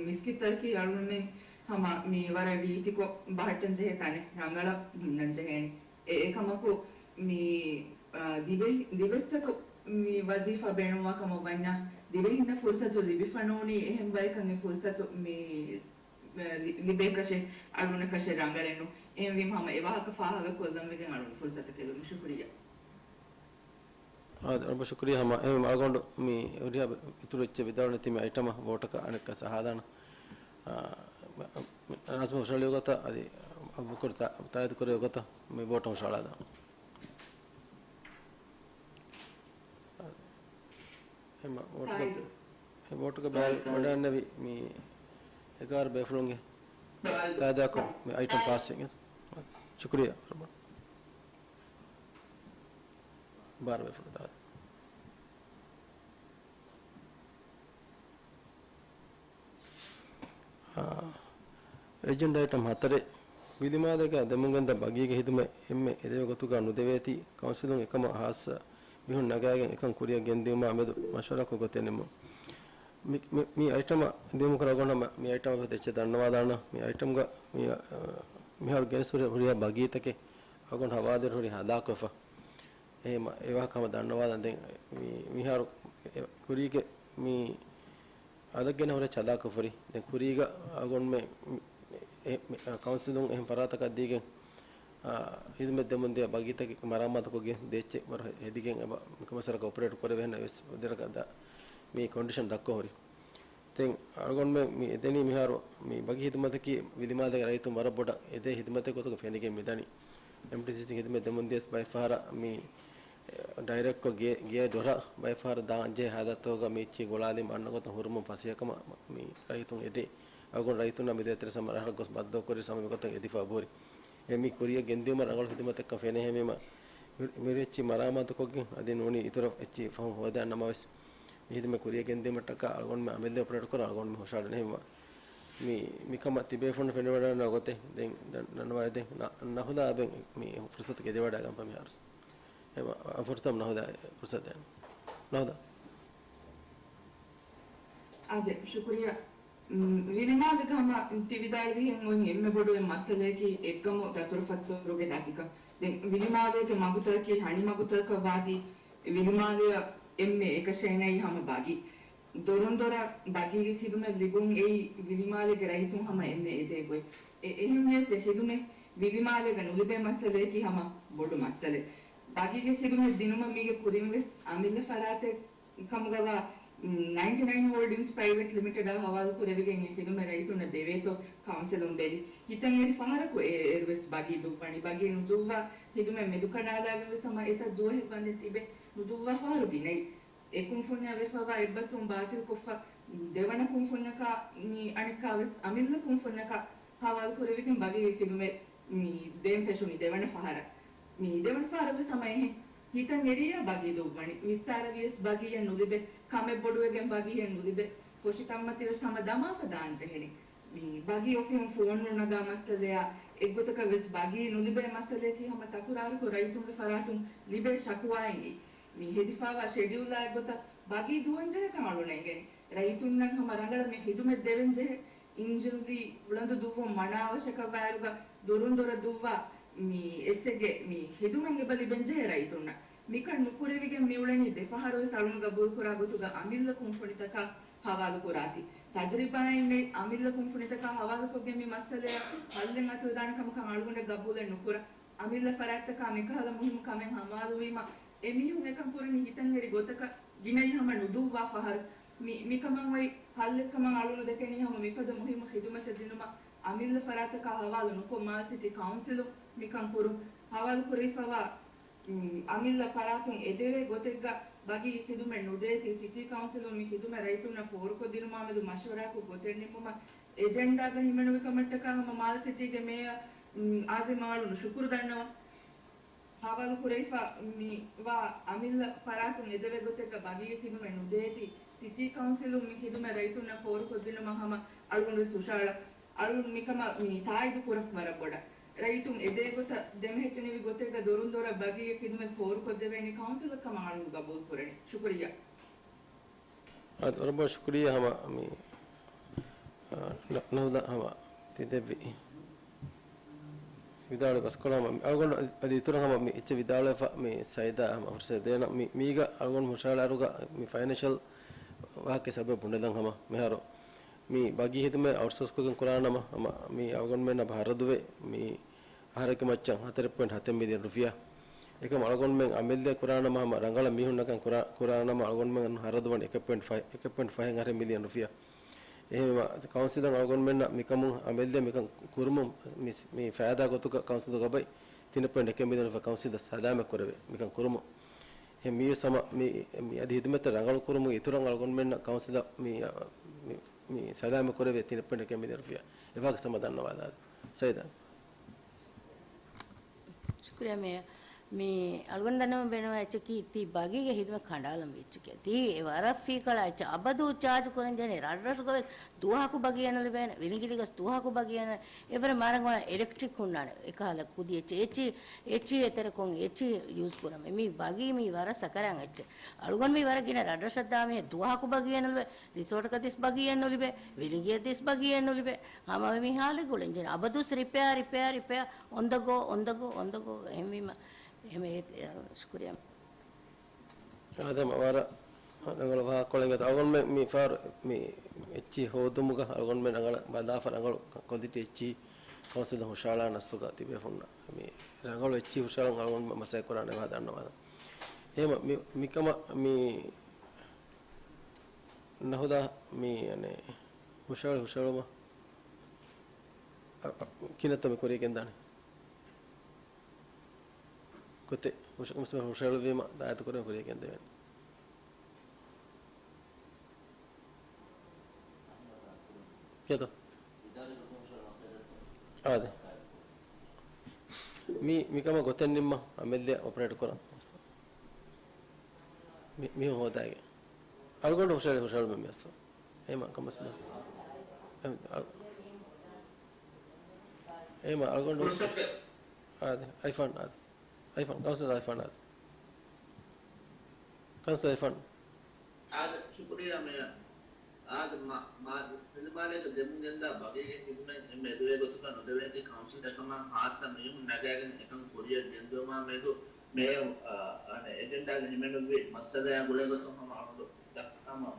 މިސްކިތަކީ އަޅުގަނޑުމެން ހަމަ މި ވަރަށް ރީތިކޮށް ބަހައްޓަން ޖެހޭ ތަނެއް ރަނގަޅަށް ހުންނަން ޖެހޭނެ. އެ، އެކަމަކު މި، އާ، ދިވެ-، ދިވެއްސަކު މި ވަޒީފާ ބޭނުންވާ ކަމަށް ވަންޏާ، ދިވެހިންނަށް ފުރުސަތު ލިބިފަނޫނީ އެހެން ބަޔަކަށް އެ ފުރުސަތު މި، މި ލި-، ލިބޭކަށެއް އަޅުގަނޑަކަށެއް ރަނގަޅެއްނު. އެހެންވީމަ ހަމަ އެ ވާހަކަ ފާހަގަ ކޮށްލަން ވެގެން އަޅުގަނޑު ފުރުސަތަކަށް ދެއްވުން ޝުކުރިއްޔާ. އާދެ، ރައްބަ ޝުކުރިއްޔާ ހަމަ. އެހެން އަޅުގަނޑު މި ހުރިހާ އިތުރު އެއްޗެއް ވިދާޅުވެ ނެތީމަ އައިޓަމަށް ވޯޓަކަށް އަނެއްކާ ސަހާދާނަ. އާ، ނާޒިމް ހުށަހަޅި ގޮތަށް އަދި އަބޫބަކުރު ތާ-، ތާއީދު ކުރެއްވި ގޮތަށް މި ވޯޓަށް ހުށަހަޅާލާނަ. އެމަ ވޯޓުގެ، ތާއީދު. އެ ވޯޓުގެ ބައި ތާއީދު. ވަޑައިގެންނެވި މި އެގާރަ ބޭފުޅުންގެ ތާއީދު. ތާއީދާކު މި އައިޓަމް ތާއީދު. ޕާސް ވެގެން. ޝުކުރިއްޔާ. ބާރަ ބޭފުޅުން ތާއީދު. އާ، އެޖެންޑާ އައިޓަމް ހަތަރެއް، ވިލިމާލޭގަ ދެމުންގެންދާ ބަގީގެ ހިދުމަތް އެންމެ އެދެވޭ ގޮތުގަ ނުދެވޭތީ، ކައުންސިލުން އެކަމަށް ހާއްސަ މީހުން ނަގާގެން އެކަން ކުރިއަށް ގެންދިއުމާ މެދު މަޝްވަރާކޮށް ގޮތެއް ނިމުން. މި، މި، މި އައިޓަމަށް ދިއުމުކުރާ ގޮނޑަމަ މި އައިޓަމަށް އެއްޗެއް ދަންނަވާލާނަ. މި އައިޓަމްގަ މި، އަ، މިހާރު ގެނެސް ހުރި، ހުރިހާ ބަގީތަކެއް އަގުން ހަވާލުވެރި ހުރި ހަލާކުވެފަ. އެހެން އެވާހަކަ ހަމަ ދަންނަވާލަން. ދެން މި، މިހާރު ކުރީގެ މި އަދަށް ގެނަ ހުރެ ޗަލާކު ފުރި. ދެން ކުރީގަ އަގުންމެ މި، އެ، މި، އަ، ކައުންސިލުން އެހެން ފަރާތަކަށް ދީގެން، އާ، ހިދުމަތް ދެމުން ދިޔަ ބަގީތަކެއް މަރާމާތުކޮށްގެން ދޭއްޗެއް ވަރަށް ހެދިގެން އެބަ މިކަމަށް ސަރަކަށް އޮޕަރޭޓް ކުރެވޭނެ ވެސް ދެރަކަށް ދާ މި ކޮންޑިޝަން ދައްކަ ހުރި. ދެން އަޅުގަނޑުމެން މި އެދެނީ މިހާރު މި ބަގީ ހިދުމަތަކީ ވިލިމާލޭގެ ރައްޔިތުން ވަރަށް ބޮޑަށް އެދޭ ހިދުމަތެއް ގޮތުގަ ފެނިގެން މިދަނީ. އެމްޓީސީސީ ހިދުމަތް ދެމުން ދިޔަސް ބައެއް ފަހަރަށް މި ޑައިރެކްޓްކޮށް ގޭ، ގޭ ޑޮރަށް ބައެއް ފަހަރަށް ދާން ޖެހޭ ހާލަތުގަ މި އެއްޗިހި ގުޅާލީމަ އަންނަ ގޮތަށް ހުރުމުން ފަސޭހަކަމަށް މި ރައްޔިތުން އެދޭ. އަގުން ރައްޔިތުންނާ މި ދޭތެރެ ސަމަ ރަށަށް ގޮސް ބައްދަލުކުރި ސަމަ މިގޮތަށް އެދިފަ އަބުރި. އެ މި ކުރިއަށް ގެންދިއުމަށް ރަނގަޅު ހިދުމަތެއްކަން ފެނޭ ހެމީމަ މި، މިރެއްޗި މަރާމާތުކޮށްގެން އަދި ނޫނީ އިތުރަށް އެއްޗި ފަހުން ހޯދަން ނަމަވެސް، މި ހިދުމަތް ކުރިއަށް ގެންދިއުމަށްޓަކާ އަޅުގަނޑުމެ އަމިއްލަ އޮޕަރޭޓް ކުރާ އަޅުގަނޑުމެ ހުށަހަޅަނީ ހެމީމަ. މި، މިކަމަށް ތިބޭފުޅުން ފެނިވަޑައިގަންނަ ގޮތެއް ދެން ދަންނަވާ ދެން ނަ-، ނަހުލާ އަބެން މި ފުރުސަތު ގެދިވަޑައިގަންފަ މިހާރު. އެ ފުރުސަތު ނަހުލާ ފުރުސަތު ދޭން. ނަހުލާ. އާދެ، ޝުކުރިއްޔާ. މް، ވިލިމާލޭގަ ހަމަ ތި ވިދާޅުވިހެން އޮތް އެންމެ ބޮޑު އެއް މައްސަލަޔަކީ އެއްގަމު ދަތުރުފައްތުރުގެ ދަތިކަން. ދެން ވިލިމާލޭގެ މަގުތަކަކީ ހަނި މަގުތަކަށް ވާތީ، ވިލިމާލެއަށް އެންމެ އެކަށައެނައީ ހަމަ ބަގީ. ދޮރުން ދޮރަށް ބަގީގެ ޚިދުމަތް ލިބުން އެއީ ވިލިމާލޭގެ ރައްޔިތުން ހަމަ އެންމެ އެދޭ ގޮތް. އެ، އެހެންވިޔަސް އެ ޚިދުމަތް ވިލިމާލޭގަ ނުލިބޭ މައްސަލަޔަކީ ހަމަ ބޮޑު މައްސަލައެއް. ބަގީގެ ޚިދުމަތް ދިނުމަށް މީގެ ކުރިން ވެސް އަމިއްލަ ފަރާތެއް ކަމުގަވާ، ނައިންޓީ ނައިން ހޯލްޑިންގްސް ޕްރައިވެޓް ލިމިޓެޑާ ހަވާލު ކުރެވިގެން އެ ޚިދުމަތް ރައްޔިތުންނަށް ދެވޭތޯ ކައުންސިލުން ބެލި. ހިތަށް އެރި ފަހަރަކު އެ، އޭރު ވެސް ބަގީ ދުއްވަނީ. ބަގީ ނުދުއްވާ ޚިދުމަތް މެދުކަނޑާލާގެން ވެސް ހަމަ އެތައް ދުވަހެއް ވަންދެން ތިބެ ނުދުއްވާ ފަހަރު ގިނައީ. އެ ކުންފުންޏާ ވެފަވާ އެއްބަސްވުން ބާތިލްކޮށްފަ، ދެވަނަ ކުންފުންޏަކާ މި އަނެއްކާ ވެސް އަމިއްލަ ކުންފުންޏަކާ ހަވާލު ކުރެވިގެން ބަގީގެ ޚިދުމަތް މި ދޭން ފެށުނީ ދެވަނަ ފަހަރަށް. މި ދެވަނަ ފަހަރަށް ވެސް ހަމަ އެހެން. ހިތަށް އެރިއްޔާ ބަގީ ދުއްވަނީ. ވިއްސާރަ ވިޔަސް ބަގީއެއް ނުލިބޭ. ކަމެއް ބޮޑުވެގެން ބަގީއެއް ނުލިބޭ. ފޮށި ތަންމަތި ވެސް ހަމަ ދަމާފަ ދާން ޖެހެނީ. މި ބަގީ އޮފީހުން ފޯން ނުނަގާ މައްސަލަޔާ، އެއްގޮތަކަށް ވެސް ބަގީ ނުލިބޭ މައްސަލަޔަކީ ހަމަ ތަކުރާރުކޮށް ރައްޔިތުންގެ ފަރާތުން ލިބޭ ޝަކުވާއިން. މި ހެދިފަވާ ޝެޑިއުލާ އެއްގޮތަށް ބަގީ ދުވަން ޖެހޭކަން އަޅުގަނޑަށް އެނގެނީ. ރައްޔިތުންނަށް ހަމަ ރަނގަޅަށް މި ޚިދުމަތް ދެވެން ޖެހޭ. އިންޖިން ލީ އުޅަނދު ދުއްވުން މަނާވަށަކަށް ވާއިރުގަ ދޮރުން ދޮރަށް ދުއްވާ މި އެއްޗެއްގެ މި ޚިދުމަތް އެބަ ލިބެން ޖެހޭ ރައްޔިތުންނަށް. މިކަން ނުކުރެވިގެން މިއުޅެނީ ދެ ފަހަރު ވެސް އަޅުން ގަބޫލުކުރާ ގޮތުގަ އަމިއްލަ ކުންފުނިތަކާ ހަވާލުކުރާތީ. ތަޖުރިބާއެއް ނެތް އަމިއްލަ ކުންފުނިތަކާ ހަވާލުކޮށްގެން މި މައްސަލަޔަށް ހައްލެއް އަތުވެދާނެ ކަމަކަށް އަޅުގަނޑަށް ގަބޫލެއް ނުކުރާ. އަމިއްލަ ފަރާތްތަކާ މިކަހަލަ މުހިއްމު ކަމެއް ހަވާލުވީމަ، އެ މީހުން އެކަން ކުރަނީ ހިތަށް އެރި ގޮތަކަށް ގިނައީ ހަމަ ނުދުއްވާ ފަހަރު. މި، މިކަމަށް އޮތް ހައްލެއްކަމަށް އަޅުން ދެކެނީ ހަމަ މިފަދަ މުހިއްމު ޚިދުމަތެއް ދިނުމަށް އަމިއްލަ ފަރާތްތަކާ ހަވާލު ނުކޮށް މާލެ ސިޓީ ކައުންސިލުން މިކަން ކުރުން. ހަވާލު ކުރެވިފަވާ، މް، އަމިއްލަ ފަރާތުން އެދެވޭ ގޮތެއްގަ ބަގީ ޚިދުމަތް ނުދޭތީ ސިޓީ ކައުންސިލުން މި ޚިދުމަތް ރައްޔިތުންނަށް ފޯރުކޮށްދިނުމާމެދު މަޝްވަރާކޮށް ގޮތެއް ނިންމުމަށް އެޖެންޑާގަ ހިމެނުވި ކަމަށްޓަކާ ހަމަ މާލެ ސިޓީގެ މޭޔަރ، މް، އާޒިމް އަޅުން ޝުކުރު ދަންނަވަން. ހަވާލު ކުރެވިފަ މި ވާ އަމިއްލަ ފަރާތުން އެދެވޭ ގޮތެއްގަ ބަގީގެ ޚިދުމަތް ނުދޭތީ، ސިޓީ ކައުންސިލުން މި ޚިދުމަތް ރައްޔިތުންނަށް ފޯރުކޮށްދިނުމަށް ހަމަ އަޅުގަނޑު ވެސް ހުށަހަޅަން. އަޅުން މިކަމަށް މި ތާއީދު ކުރަން ވަރަށް ބޮޑަށް. ރައްޔިތުން އެދޭ ގޮތަށް ދެމެހެއްޓެނިވި ގޮތެއްގަ ދޮރުން ދޮރަށް ބަގީގެ ޚިދުމަތް ފޯރުކޮށްދެވޭނީ ކައުންސިލަށް ކަމަށް އަޅުން ގަބޫލު ކުރަނީ. ޝުކުރިއްޔާ. އަދި ވަރަށް ބޮޑަށް ޝުކުރިއްޔާ ހަމަ މި، އާ، ނަ-، ނަހުލާ ހަމަ ތި ދެއްވި. ވިދާޅުވި ބަސްކޮޅަށް ހަމަ މި އަޅުގަނޑު އަދި އިތުރަށް ހަމަ މި އެއްޗެއް ވިދާޅުވެފަ މި ސައިދާ ހަމަ ފުރުސަތު ދޭނަން. މި، މީގަ އަޅުގަނޑު ހުށަހަޅާއިރުގަ މި ފައިނޭންޝަލް ވާހަކަ ސަބަބު ބުނެލަން ހަމަ މިހާރު މި ބަގީ ހިދުމަތް އައުޓްސޯސްކޮށްގެން ކުރާނަމަ ހަމަ މި އަޅުގަނޑުމެންނަށް ހަރަދުވެ މި އަހަރެއްގެ މައްޗަށް ހަތަރެއް ޕޮއިންޓް ހަތެއް މިލިއަން ރުފިޔާ. އެކަމް އަޅުގަނޑުމެން އަމިއްލަ ކުރާނަމަ ހަމަ ރަނގަޅަށް މީހުންނަކަށް ކުރާ، ކުރާނަމަ އަޅުގަނޑުމެން ހަރަދުވަން އެކެއް ޕޮއިންޓް ފަހެއް، އެކެއް ޕޮއިންޓް ފަހެއް އަހަރެއް މިލިއަން ރުފިޔާ. އެހެންވީމަ، ކައުންސިލަށް އަޅުގަނޑުމެންނަށް މިކަމުން އަމިއްލަ މިކަން ކުރުމުން މި، މި ފައިދާ ގޮތުގަ ކައުންސިލުގެ ގަބައި ތިނެއް ޕޮއިންޓް އެކެއް މިލިއަން ރުފިޔާ ކައުންސިލަށް ސަލާމަތް ކުރެވޭ މިކަން ކުރުމުން. އެހެން މިވެސް ހަމަ މި، މި އަދި ހިދުމަތްތައް ރަނގަޅު ކުރުމުގެ އިތުރަށް އަޅުގަނޑުމެންނަށް ކައުންސިލަށް މި، މި، މި ސަލާމަތް ކުރެވޭ ތިނެއް ޕޮއިންޓް އެކެއް މިލިއަން ރުފިޔާ. އެވާހަކަ ސަމަ ދަންނަވާލާ. ސައިދާ. ޝުކުރިއްޔާ މޭޔަރ. މި އަޅުގަނޑު ދަންނަވަން ބޭނުންވާ އެއްޗަކީ، ތީ ބަގީގެ ހިދުމަތް ކަނޑާލަން ވީ އެއްޗެކޭ. ތީ އެ ވަރަށް ފީކަޅަ އެއްޗެއް. އަބަދު ޗާޖު ކުރަން ޖެހޭ. ރަށްރަށުގަވެސް ދުވަހަކު ބަގީ އެއް ނުލިބޭނެ. ވިލިނގިލިގަސް ދުވަހަކު ބަގީ އެއް ނު، އެވަރަށް މާރަނގަވާނެ އެލެކްޓްރިކް ހުންނާނެ. އެކަހަލަ ކުދި އެއްޗެއް. އެޗީ، އެޗީ އެތެރެކޮށް އެޗީ ޔޫޒް ކުރަމޭ. މި ބަގީ މީ ވަރަށް ސަކަރާން އެއްޗެއް. އަޅުގަނޑު މީ ވަރަށް ގިނަ ރަށްރަށަށް ދާ މީހެއް ދުވަހަކު ބަގީ އެއް ނުލިބޭ. ރިސޯޓަކަށް ދިސް ބަގީ އެއް ނުލިބޭ. ވިލިނގިއަށް ދިސް ބަގީ އެއް ނުލިބޭ. ހަމަ މި ހާލެއް ގުޅެން ޖެހޭ. އަބަދުސް ރިޕެއާ، ރިޕެއާ، ރިޕެއާ. އޮން ދަ ގޯ، އޮން ދަ ގޯ، އޮން ދަ ގޯ. އެހެންވީމަ، އެހެން އެ، އެ، ޝުކުރިއްޔާ. އާދެ، މަ ވަރަށް ރަނގަޅު ވާހަކަކޮޅެއް އިނގޭތޯ. އަޅުގަނޑުމެން މި ފާރު މި އެއްޗިހި ހޯދުމުގަ އަޅުގަނޑުމެން ރަނގަޅަށް ބަލާފަ، ރަނގަޅު ކޮލިޓީ އެއްޗިހި ކައުންސިލުން ހުށަހަޅާ ނަސްތުގަ ތިބޭފުންނަށް މި ރަނގަޅު އެއްޗިހި ހުށަހަޅަން އަޅުގަނޑުމެން މަސައްކަތް ކުރާނެ ވާހަކަ ދަންނަވާލަން. އެހެންވީމަ މި، މިކަމަށް މި ނަހުދާ މި، އަނެ، ހުށަހެޅި، ހުށަހެޅުމަށް އަ، އަ، ކިހިނެއްތޯ މި ކުރިޔަށް ގެންދާނީ؟ ގޮތެއް ހުށަ-، ހުށަ-، ހުށަހެޅުއްވީމަ ދާއިތު ކުރިޔަށް ގެންދެވޭނެ. ކިޔަތޯ؟ އާދެ. މި، މިކަމަށް ގޮތެއް ނިންމަ އަމިއްލަ އޮޕަރޭޓް ކުރަން. މި، މިހުން ހޯދާގެ. އަޅުގަނޑު ހުށަހެޅި، ހުށަހެޅުމެއް މިއައްސަ. އެހެންވީމަ ކަމަސް މި. އެހެން، އަ-، އެހެންވީމަ އަޅުގަނޑު ހުށަ-، އާދެ، އައިފާން އާދެ. އައިފާން، ކައުންސިލަރ އައިފާން އާދެ. ކައުންސިލަރ އައިފާން. އާދެ، ޝުކުރިއްޔާ މޭޔަރ. އާދެ، މަ-، މަ-، މި ދިމާލޭގަ ދެމުން ގެންދާ ބަގީގެ ހިދުމަތް އެންމެ އެދެވޭ ގޮތަކަށް ނުދެވޭތީ ކައުންސިލް އެކަމަށް ހާއްސަ މީހުން ނަގާގެން އެކަން ކުރިޔަށް ގެންދިއުމާ މެދު މޭޔަރ، އާ، އަނެއް އެޖެންޑާގަ ހިމެނުއްވި މައްސަލަޔާ ގުޅޭ ގޮތުން ހަމަ އަޅުގަނޑު ދައްކަ-، ހަމަ،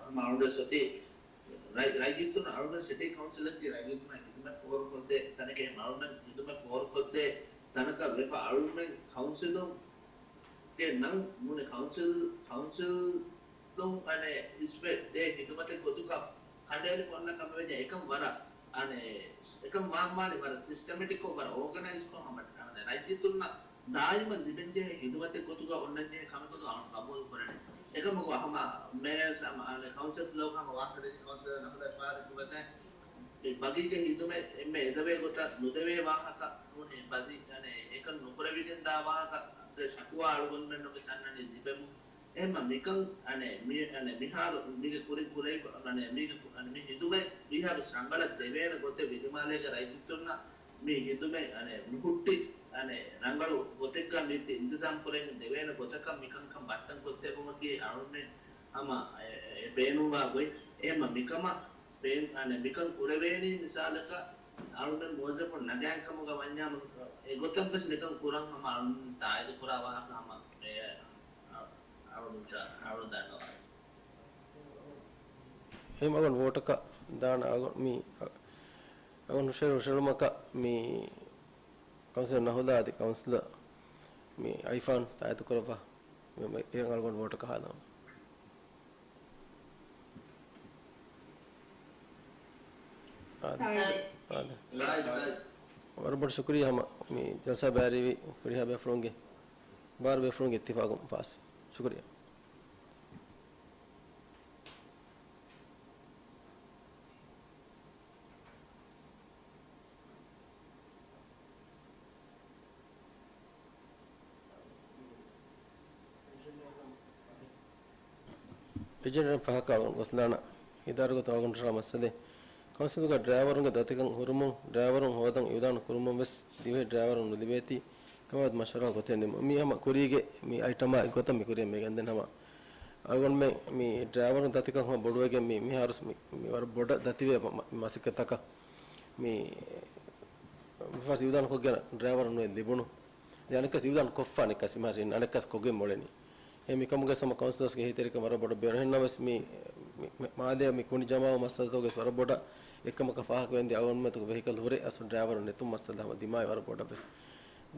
ހަމަ އަޅުގަނޑު ސޮތީ ރައް-، ރައްޔިތުން އަޅުގަނޑު ސިޓީ ކައުންސިލަކީ ރައްޔިތުންނަށް ހިދުމަތް ފޯރުކޮށްދޭ ތަނެކޭ، އަޅުގަނޑު ހިދުމަތް ފޯރުކޮށްދޭ ތަނަކަށް ވެފަ އަޅުގަނޑު ކައުންސިލުންގެ ނަން ނޫނީ ކައުންސިލް، ކައުންސިލުން އަނެއް އިސްވެ ދޭ ހިދުމަތެއް ގޮތުގަ ކަނޑައެޅިފަ އޮންނަ ކަމެއް ވެއްޖެ. އެކަން ވަރަށް އަނެއް އެކަން ވާންވާނީ ވަރަށް ސިސްޓަމެޓިކްކޮށް ވަރަށް އޯގަނައިޒްކޮށް ހަމަ އަނެއް ރައްޔިތުންނަށް ދާއިމަށް ލިބެންޖެހޭ ހިދުމަތެއް ގޮތުގަ އޮންނަންޖެހޭ ކަމެއް ގޮތުގަ އަޅުގަނޑު ގަބޫލު ކުރަނީ. އެކަމަކު ހަމަ މޭޔަރ ހަމަ އަނެއް ކައުންސިލް ފްލޯގަ ހަމަ ވާހަކަ ދެއްކި ކައުންސިލަރ ނަހުލާ އިޝްވާރަތު ގޮތަށް މި ބަގީގެ ހިދުމަތް އެންމެ އެދެވޭ ގޮތަށް ނުދެވޭ ވާހަކަ ނޫނީ ބަދި އަނެއް އެކަން ނުކުރެވިގެން ދާ ވާހަކަ ޝަކުވާ އަޅުގަނޑުމެންނަށް ވެސް އަންނަނީ ލިބެމުން. އެހެންމަ މިކަން އަނެއް މި-، އަނެއް މިހާރު މީގެ ކުރިން ކުރެވި-، އަނެއް މީގެ ކު-، އަނެއް މި ހިދުމަތް ވީހާވެސް ރަނގަޅަށް ދެވޭނެ ގޮތެއް ވިލިމާލޭގެ ރައްޔިތުންނަށް މި ހިދުމަތް އަނެއް ނުހުއްޓި، އަނެއް ރަނގަޅު ގޮތެއްގަ މީތި އިންތިޒާމް ކުރެވިގެން ދެވޭނެ ގޮތަކަށް މިކަންކަން ބައްޓަން ކޮށްދެއްވުމަކީ އަޅުމެން ހަމަ އެ، އެ، ބޭނުންވާ ގޮތް. އެހެންމަ މިކަމަށް ބޭން-، އަނެއް މިކަން ކުރެވޭނީ މިސާލަކަށް އަޅުމެން މުވައްޒަފުން ނަގާން ކަމުގަ ވަންޏާމު އެގޮތަށްވެސް މިކަން ކުރަން ހަމަ އަޅުމެން ތާއީދު ކުރާ ވާހަކަ ހަމަ އެ، އަޅުމެން ތާ-، އަޅުމެން ދަންނަވާ. އެހެން އަޅުގަނޑު ވޯޓަކަށް ދާނަ އަޅުގަނޑު މި، އަޅުގަނޑު ހުށަހެޅު-، ހުށަހެޅުމަކަށް މި ކައުންސިލަރ ނަހުލާ އަދި ކައުންސިލަރ މި އައިފާން ތާއީދު ކުރައްވާ. މި، މި، އެހެން އަޅުގަނޑު ވޯޓަކަށް ހާލަން. އާދެ. އާދެ. ވަރަށް ބޮޑަށް ޝުކުރިއްޔާ ހަމަ މި ޖަލްސާ ބައިވެރިވި ހުރިހާ ބޭފުޅުންގެ، ބާރު ބޭފުޅުންގެ އިއްތިފާގުން ފާސް. ޝުކުރިއްޔާ. އެޖެންޑާ ފަހަކަށް ގޮސްލާނަ އިދާރުގަ ތަވަގުން ހުށަހަޅާ މައްސަލައެއް. ކައުންސިލުގަ ޑްރައިވަރުންގެ ދަތިކަން ހުރުމުން، ޑްރައިވަރުން ހޯދަން އިއުލާނު ކުރުމުން ވެސް ދިވެހި ޑްރައިވަރުން ނުލިބޭތީ، ކަމާދު މަޝްވަރާ ގޮތެއް ނިމުން. މީ ހަމަ ކުރީގެ މި އައިޓަމާ އެއްގޮތަށް މި ކުރިއަށް މި ގެންދެން ހަމަ. އަޅުގަނޑުމެން މި ޑްރައިވަރުން ދަތިކަން ހަމަ ބޮޑުވެގެން މި، މިހާރު މި، މި ވަރަށް ބޮޑަށް ދަތިވޭ މަ-، މަ-، މަސައްކަތްތަކަށް. މި މިފަސް އިއުލާންކޮށްގެން ޑްރައިވަރު ނުވެ ލިބުނު. ދެން އަނެއްކަސް އިއުލާން ކޮށްފާނެ ކަސް މިހާރު އަނެއްކަސް ކޮށްގެން މޮޅެނީ. އެ މިކަމުގެ ސަމަ ކައުންސިލަރސްގެ އެހީތެރިކަން ވަރަށް ބޮޑަށް ބޭނުން. އެހެންނަމަވެސް މި، މި، މި، މާލޭ މި ކުނި ޖަމާވު މައްސަލަތަކުގެ ވަރަށް ބޮޑަށް އެކަމަކަށް ފާހަގަވެންދި އަޅުގަނޑުމެން ވެހިކަލް ހުރެ އަސް ޑްރައިވަރު ނެތުން މައްސަލަ ހަމަ ދިމާވި ވަރަށް ބޮޑަށް ވެސް.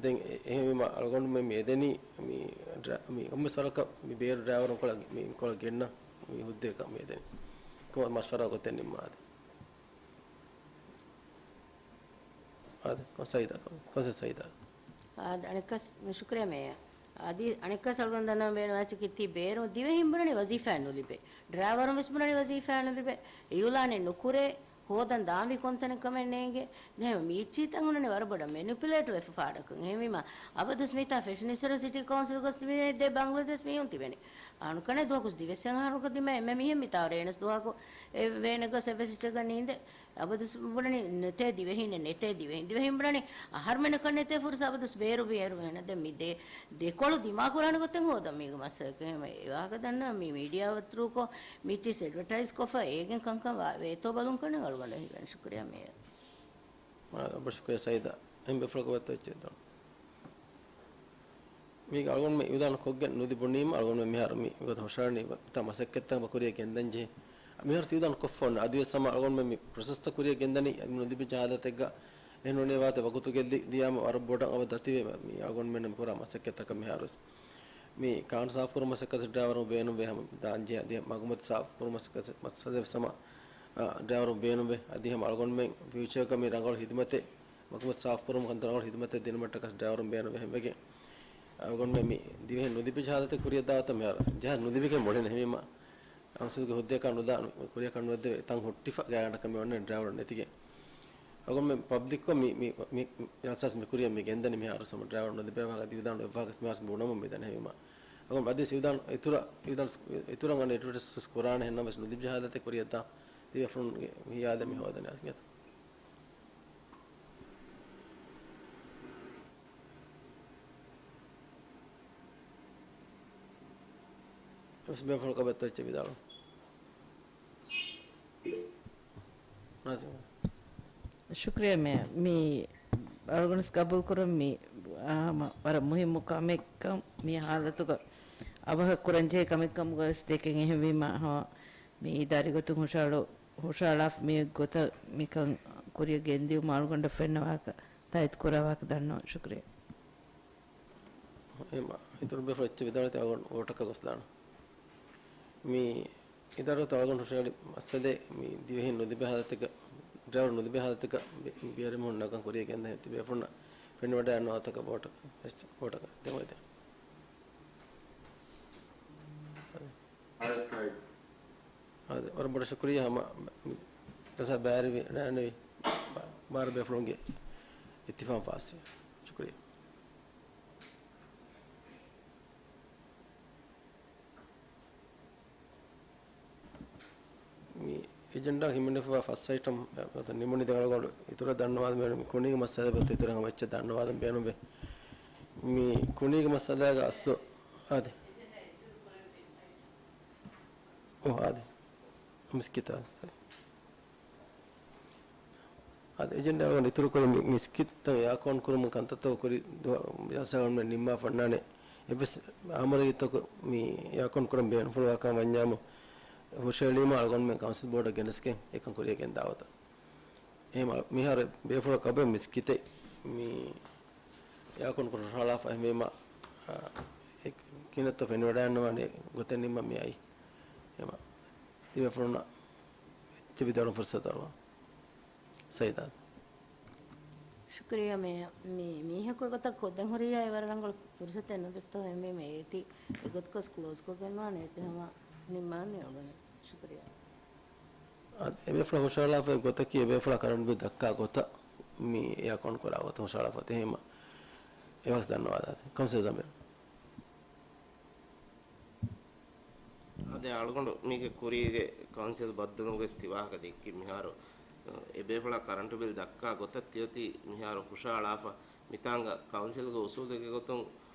ދެން އެ، އެހެންވީމަ އަޅުގަނޑުމެން މި އެދެނީ މި ޑްރަ-، މި އޮންމެސް ވަރަކަށް މި ބޭރު ޑްރައިވަރުން ކޮޅަށް މި ކޮޅަށް ގެންނަ މި ހުއްދައަކަށް މި އެދެނީ. ކޮން މަޝްވަރާ ގޮތެއް ނިންމާދެ. އާދެ، ކޮން ސައިދާ، ކޮން، ކޮން ސައިދާ. އާދެ، އަނެއްކަސް، ޝުކުރިޔާ މޭޔަރ. އަދި އަނެއްކަސް އަޅުގަނޑު ދަންނަވަން ބޭނުންވާ ކީއްތީ ބޭރު ދިވެހިން ބުނަނީ ވަޒީފާއެއް ނުލިބޭ. ޑްރައިވަރުން ވެސް ބުނަނީ ވަޒީފާއެއް ނުލިބޭ. އިއުލާނެއް ނުކުރޭ. ހޯދަން ދާންވީ ކޮންތަނެއް ކަމެއް ނޭނގޭ. ދެން މީ އެއްޗިހިތައް ހުންނަނީ ވަރަށް ބޮޑަށް މެނިޕުލޭޓް ވެފަ ފާޑަކަށް. އެހެންވީމަ އަބަދުސް މިތާ ފެށުނީއްސުރެ ސިޓީ ކައުންސިލް ގޮސް ތިބެނީ ދެ ބަންގްލަދޭޝް މީހުން ތިބެނީ. އަނުކަނެ ދުވަހަކުސް ދިވެއްސެއް އަހަރުގަ ދިމާ އެންމެ މިހެން މިތާ ރޭނަސް ދުވަހަކު އެ ވޭނެއްގަސް އެއްވެސް އެއްޗެއްގަ ނީނދެ. އަބަދުސް ބުނަނީ ނެތޭ ދިވެހިން، ނެތޭ ދިވެހިން. ދިވެހިން ބުނަނީ އަހަރުމެންނަކަށް ނެތޭ ފުރުސަ އަބަދުސް ބޭރު ބޭރު ހެނަ. ދެން މި ދެ، ދެކޮޅު ދިމާކުރާނެ ގޮތެއް ހޯދަން މީގެ މައްސަލައެއް. އެހެން އެ ވާހަކަ ދަންނަ މި މީޑިއާ ވަތުރުކޮށް މިއްޗިސް އެޑްވަޓައިޒް ކޮށްފަ އޭގެން ކަންކަން ވާ-، ވޭތޯ ބަލުން ކަން އަޅުގަނޑަށް ހީވަން. ޝުކުރިޔާ މޭޔަރ. އާ، އަބަ ޝުކުރިޔާ ސައިދާ. އެހެން ބޭފުޅަކު ވައްތަ އެއްޗެއް ދޯ. މީގެ އަޅުގަނޑުމެން އިއުލާން ކޮށްގެން ނުލިބުނީމަ އަޅުގަނޑުމެން މިހާރު މި ގޮތަށް ހުށަހަޅަނީ ތަ މަސައްކަތްތައް ކުރިޔަށް ގެންދަން ޖެހޭ. މިހާރު ސިއުލާން ކޮށްފަ އޮންނަ އަދިވެސް ހަމަ އަޅުގަނޑުމެން މި ޕްރޮސެސްތައް ކުރިޔަށް ގެންދަނީ އަދި ނުލިބި ޖަހާލަތެއްގަ އެހެން ނޫނީ ވާތެ ވަގުތު ގެއްލި ދިޔާމަ ވަރަށް ބޮޑަށް އަވަދަތިވޭ މި އަޅުގަނޑުމެން މި ކުރާ މަސައްކަތްތަކަށް މިހާރުވެސް. މި ކާން ސާފުކުރުމަށް މަސައްކަތް ޑްރައިވަރު ބޭނުންވޭ ހަމަ ދާން ޖެހޭ އަދި މަގުމަތި ސާފުކުރުމަށް މަސައްކަތް މައްސަލަ ވެސް ހަމަ، އާ، ޑްރައިވަރު ބޭނުންވޭ. އަދި ހަމަ އަޅުގަނޑުމެން ފިއުޗަރގަ މި ރަނގަޅު ހިދުމަތެއް މަގުމަތި ސާފުކުރުމަށް ކަންތައް ރަނގަޅު ހިދުމަތެއް ދިނުމަށްޓަކަސް ޑްރައިވަރުން ބޭނުންވެ ހެންވެގެން. އަޅުގަނޑުމެން މި ދިވެހިން ނުލިބި ޖަހާލަތެއް ކުރިޔަށް ދާވަތަ މިހާރު ޖަހާ ނުލިބިގެން މޮޅެން އެހެންވީމަ ކައުންސިލްގެ ހުއްދައަކާ ނުދާ ކުރިޔަކަށް ނުވައްދެވޭ ތަން ހުއްޓިފަ ގާތްގަނޑަކަށް މި އޮންނަނީ ޑްރައިވަރު ނެތިގެން. އަޅުގަނޑުމެން ޕަބްލިކްކޮށް މި، މި، މި، މި ޖަލްސާސް މި ކުރިޔަށް މި ގެންދަނީ މިހާރު ހަމަ ޑްރައިވަރު ނުލިބޭ ވާހަކަ ދިވެދާން އެއްވާހަކަސް މިހާރު ބުނަމުން މިދަނީ އެހެންވީމަ. އަޅުގަނޑު އަދި ސިއުލާން އިތުރަށް، އިތުރަށް، އިތުރަށް އަންނަ އެޑްވަޓައިޒް ކުރާނެ އެހެންނަމަވެސް ނުލިބި ޖަހާލަތެއް ކުރިޔަށްދާ ތިބޭފުޅުންގެ ހިޔާލެއް މި ހޯދަނީ އަސްގެތަ. އެވެސް ބޭފުޅަކަށް އެއްޗެއް ވިދާޅު. ނާޒިމް. ޝުކްރިޔާ މޭ، މި އަޅުގަނޑު ގަބޫލު ކުރަން މި، އާ، ހަމަ ވަރަށް މުހިއްމު ކަމެއްކަން މި ހާލަތުގަ އަވަހަށް ކުރަންޖެހޭ ކަމެއްކަމުގަވެސް ދެކެން އެހެންވީމަ، ހަމަ މި އިދާރީ ގޮތުން ހުށަހަޅު، ހުށަހަޅާފަ މި ގޮތަށް މިކަން ކުރިޔަށް ގެންދިއުމަށް އަޅުގަނޑަށް ފެންނަ ވާހަކަ ތާއީދު ކުރާ ވާހަކަ ދަންނަވަން. ޝުކްރިޔާ. އެމަ، އިތުރު ބޭފުޅެއް އެއްޗެއް ވިދާޅުވެތި އަޅުގަނޑު ވޯޓަކަށް ގޮސްލާނަން. މި އިދާރާތައް އަޅުގަނޑު ހުށަހެޅި މައްސަލައެއް މި ދިވެހިން ނުލިބޭ ހާލަތަކަށް، ޑްރައިވަރު ނުލިބޭ ހާލަތަކަށް ބި-، ބިޔަރިމުން ނަގަން ކުރިޔަށް ގެންދަން ތިބޭފުޅުންނަށް ފެނިވަޑައިގަންނަވާތަކަށް ވޯޓަކަށް، ވޯޓަކަށް ދެމޮޅިދޭން. އާދެ، ވަރަށް ބޮޑަށް ޝުކުރިއްޔާ ހަމަ މި ޖަލްސާ ބައިވެރިވި ރާނެވި ބާރަ ބޭފުޅުންގެ އިއްތިފާގު ފާސްވި. ޝުކުރިއްޔާ. މި އެޖެންޑާ ހިމެނިފައިވާ ފަސް އައިޓަމް ނިމުނީ ދެން އަޅުގަނޑު އިތުރަށް ދަންނަވާލަން މި ކުނީގެ މައްސަލަ ބަތު އިތުރަށް ހަމަ އެއްޗެއް ދަންނަވާލަން ބޭނުންވޭ. މި ކުނީގެ މައްސަލައިގަ އަސްލު އާދެ. އޯ، އާދެ. މިސްކިތާ. އާދެ، އެޖެންޑާ އަޅުގަނޑު އިތުރުކުރި މި-، މިސްކިތްތައް އެއާކޯން ކުރުމުގެ ކަންތައްތައް ކުރި ދުވަ-، ޖަލްސާގަނޑުމެން ނިންމާފަ އޮންނާނެ. އެއްވެސް އަމުރެއްގެ ތަކު މި އެއާކޯން ކުރަން ބޭނުންފުޅުވާކަން ވަންޏާމު ހުށަހެޅީމަ އަޅުގަނޑުމެން ކައުންސިލް ބޯޑަށް ގެނެސްގެން އެކަން ކުރިޔަށް ގެންދާވަތަ. އެހެން މިހާރު ބޭފުޅަކު އަބަދު މިސްކިތެއް މި އެއާކޯން ކުރި ހުށަހަޅާފަ އެހެންވީމަ، އާ، އެ ކިހިނެއްތޯ ފެނިވަޑައިގަންނަވާނެ ގޮތެއް ނިންމަން މި އައީ. އެހެންވީމަ ތިބޭފުޅުންނަށް އެއްޗެއް ވިދާޅުވުމަށް ފުރުސަތު އަރުވާ. ސައިދާ. ޝުކުރިއްޔާ މޭޔަރ. މި މީހަކު ގޮތަށް ކޮށްދޭން ހުރިއްޔާ އެވަރަށް ރަނގަޅު ފުރުސަތެއް ނުދެއްތޯ އެހެންވީމަ އޭތި އެގޮތަކަސް ކްލޯޒްކޮށްގެންވާނެ އޭތި ހަމަ ނިންމާނެ އުޅުނެ. ޝުކުރިއްޔާ. އަދި އެބޭފުޅާ ހުށަހަޅާފައި ގޮތަކީ އެބޭފުޅާ ކަރަންޓް ބިލް ދައްކާ ގޮތަށް މި އެއާކޯން ކުރާ ގޮތަށް ހުށަހަޅާފަ އެހެންވީމަ އެވާސް ދަންނަވާލާތި. ކައުންސިލް ޒަމީރު. އަދި އަޅުގަނޑު މީގެ ކުރީގެ ކައުންސިލް ބައްދަލުވުމުގެ ވެސް ތި ވާހަކަ ދެއްކި މިހާރު، އެ، އެބޭފުޅާ ކަރަންޓު ބިލް ދައްކާ ގޮތަށް ތިއޮތީ މިހާރު ހުށަހަޅާފަ. މިތާނގަ ކައުންސިލްގެ އުސޫލެއްގެ ގޮތުން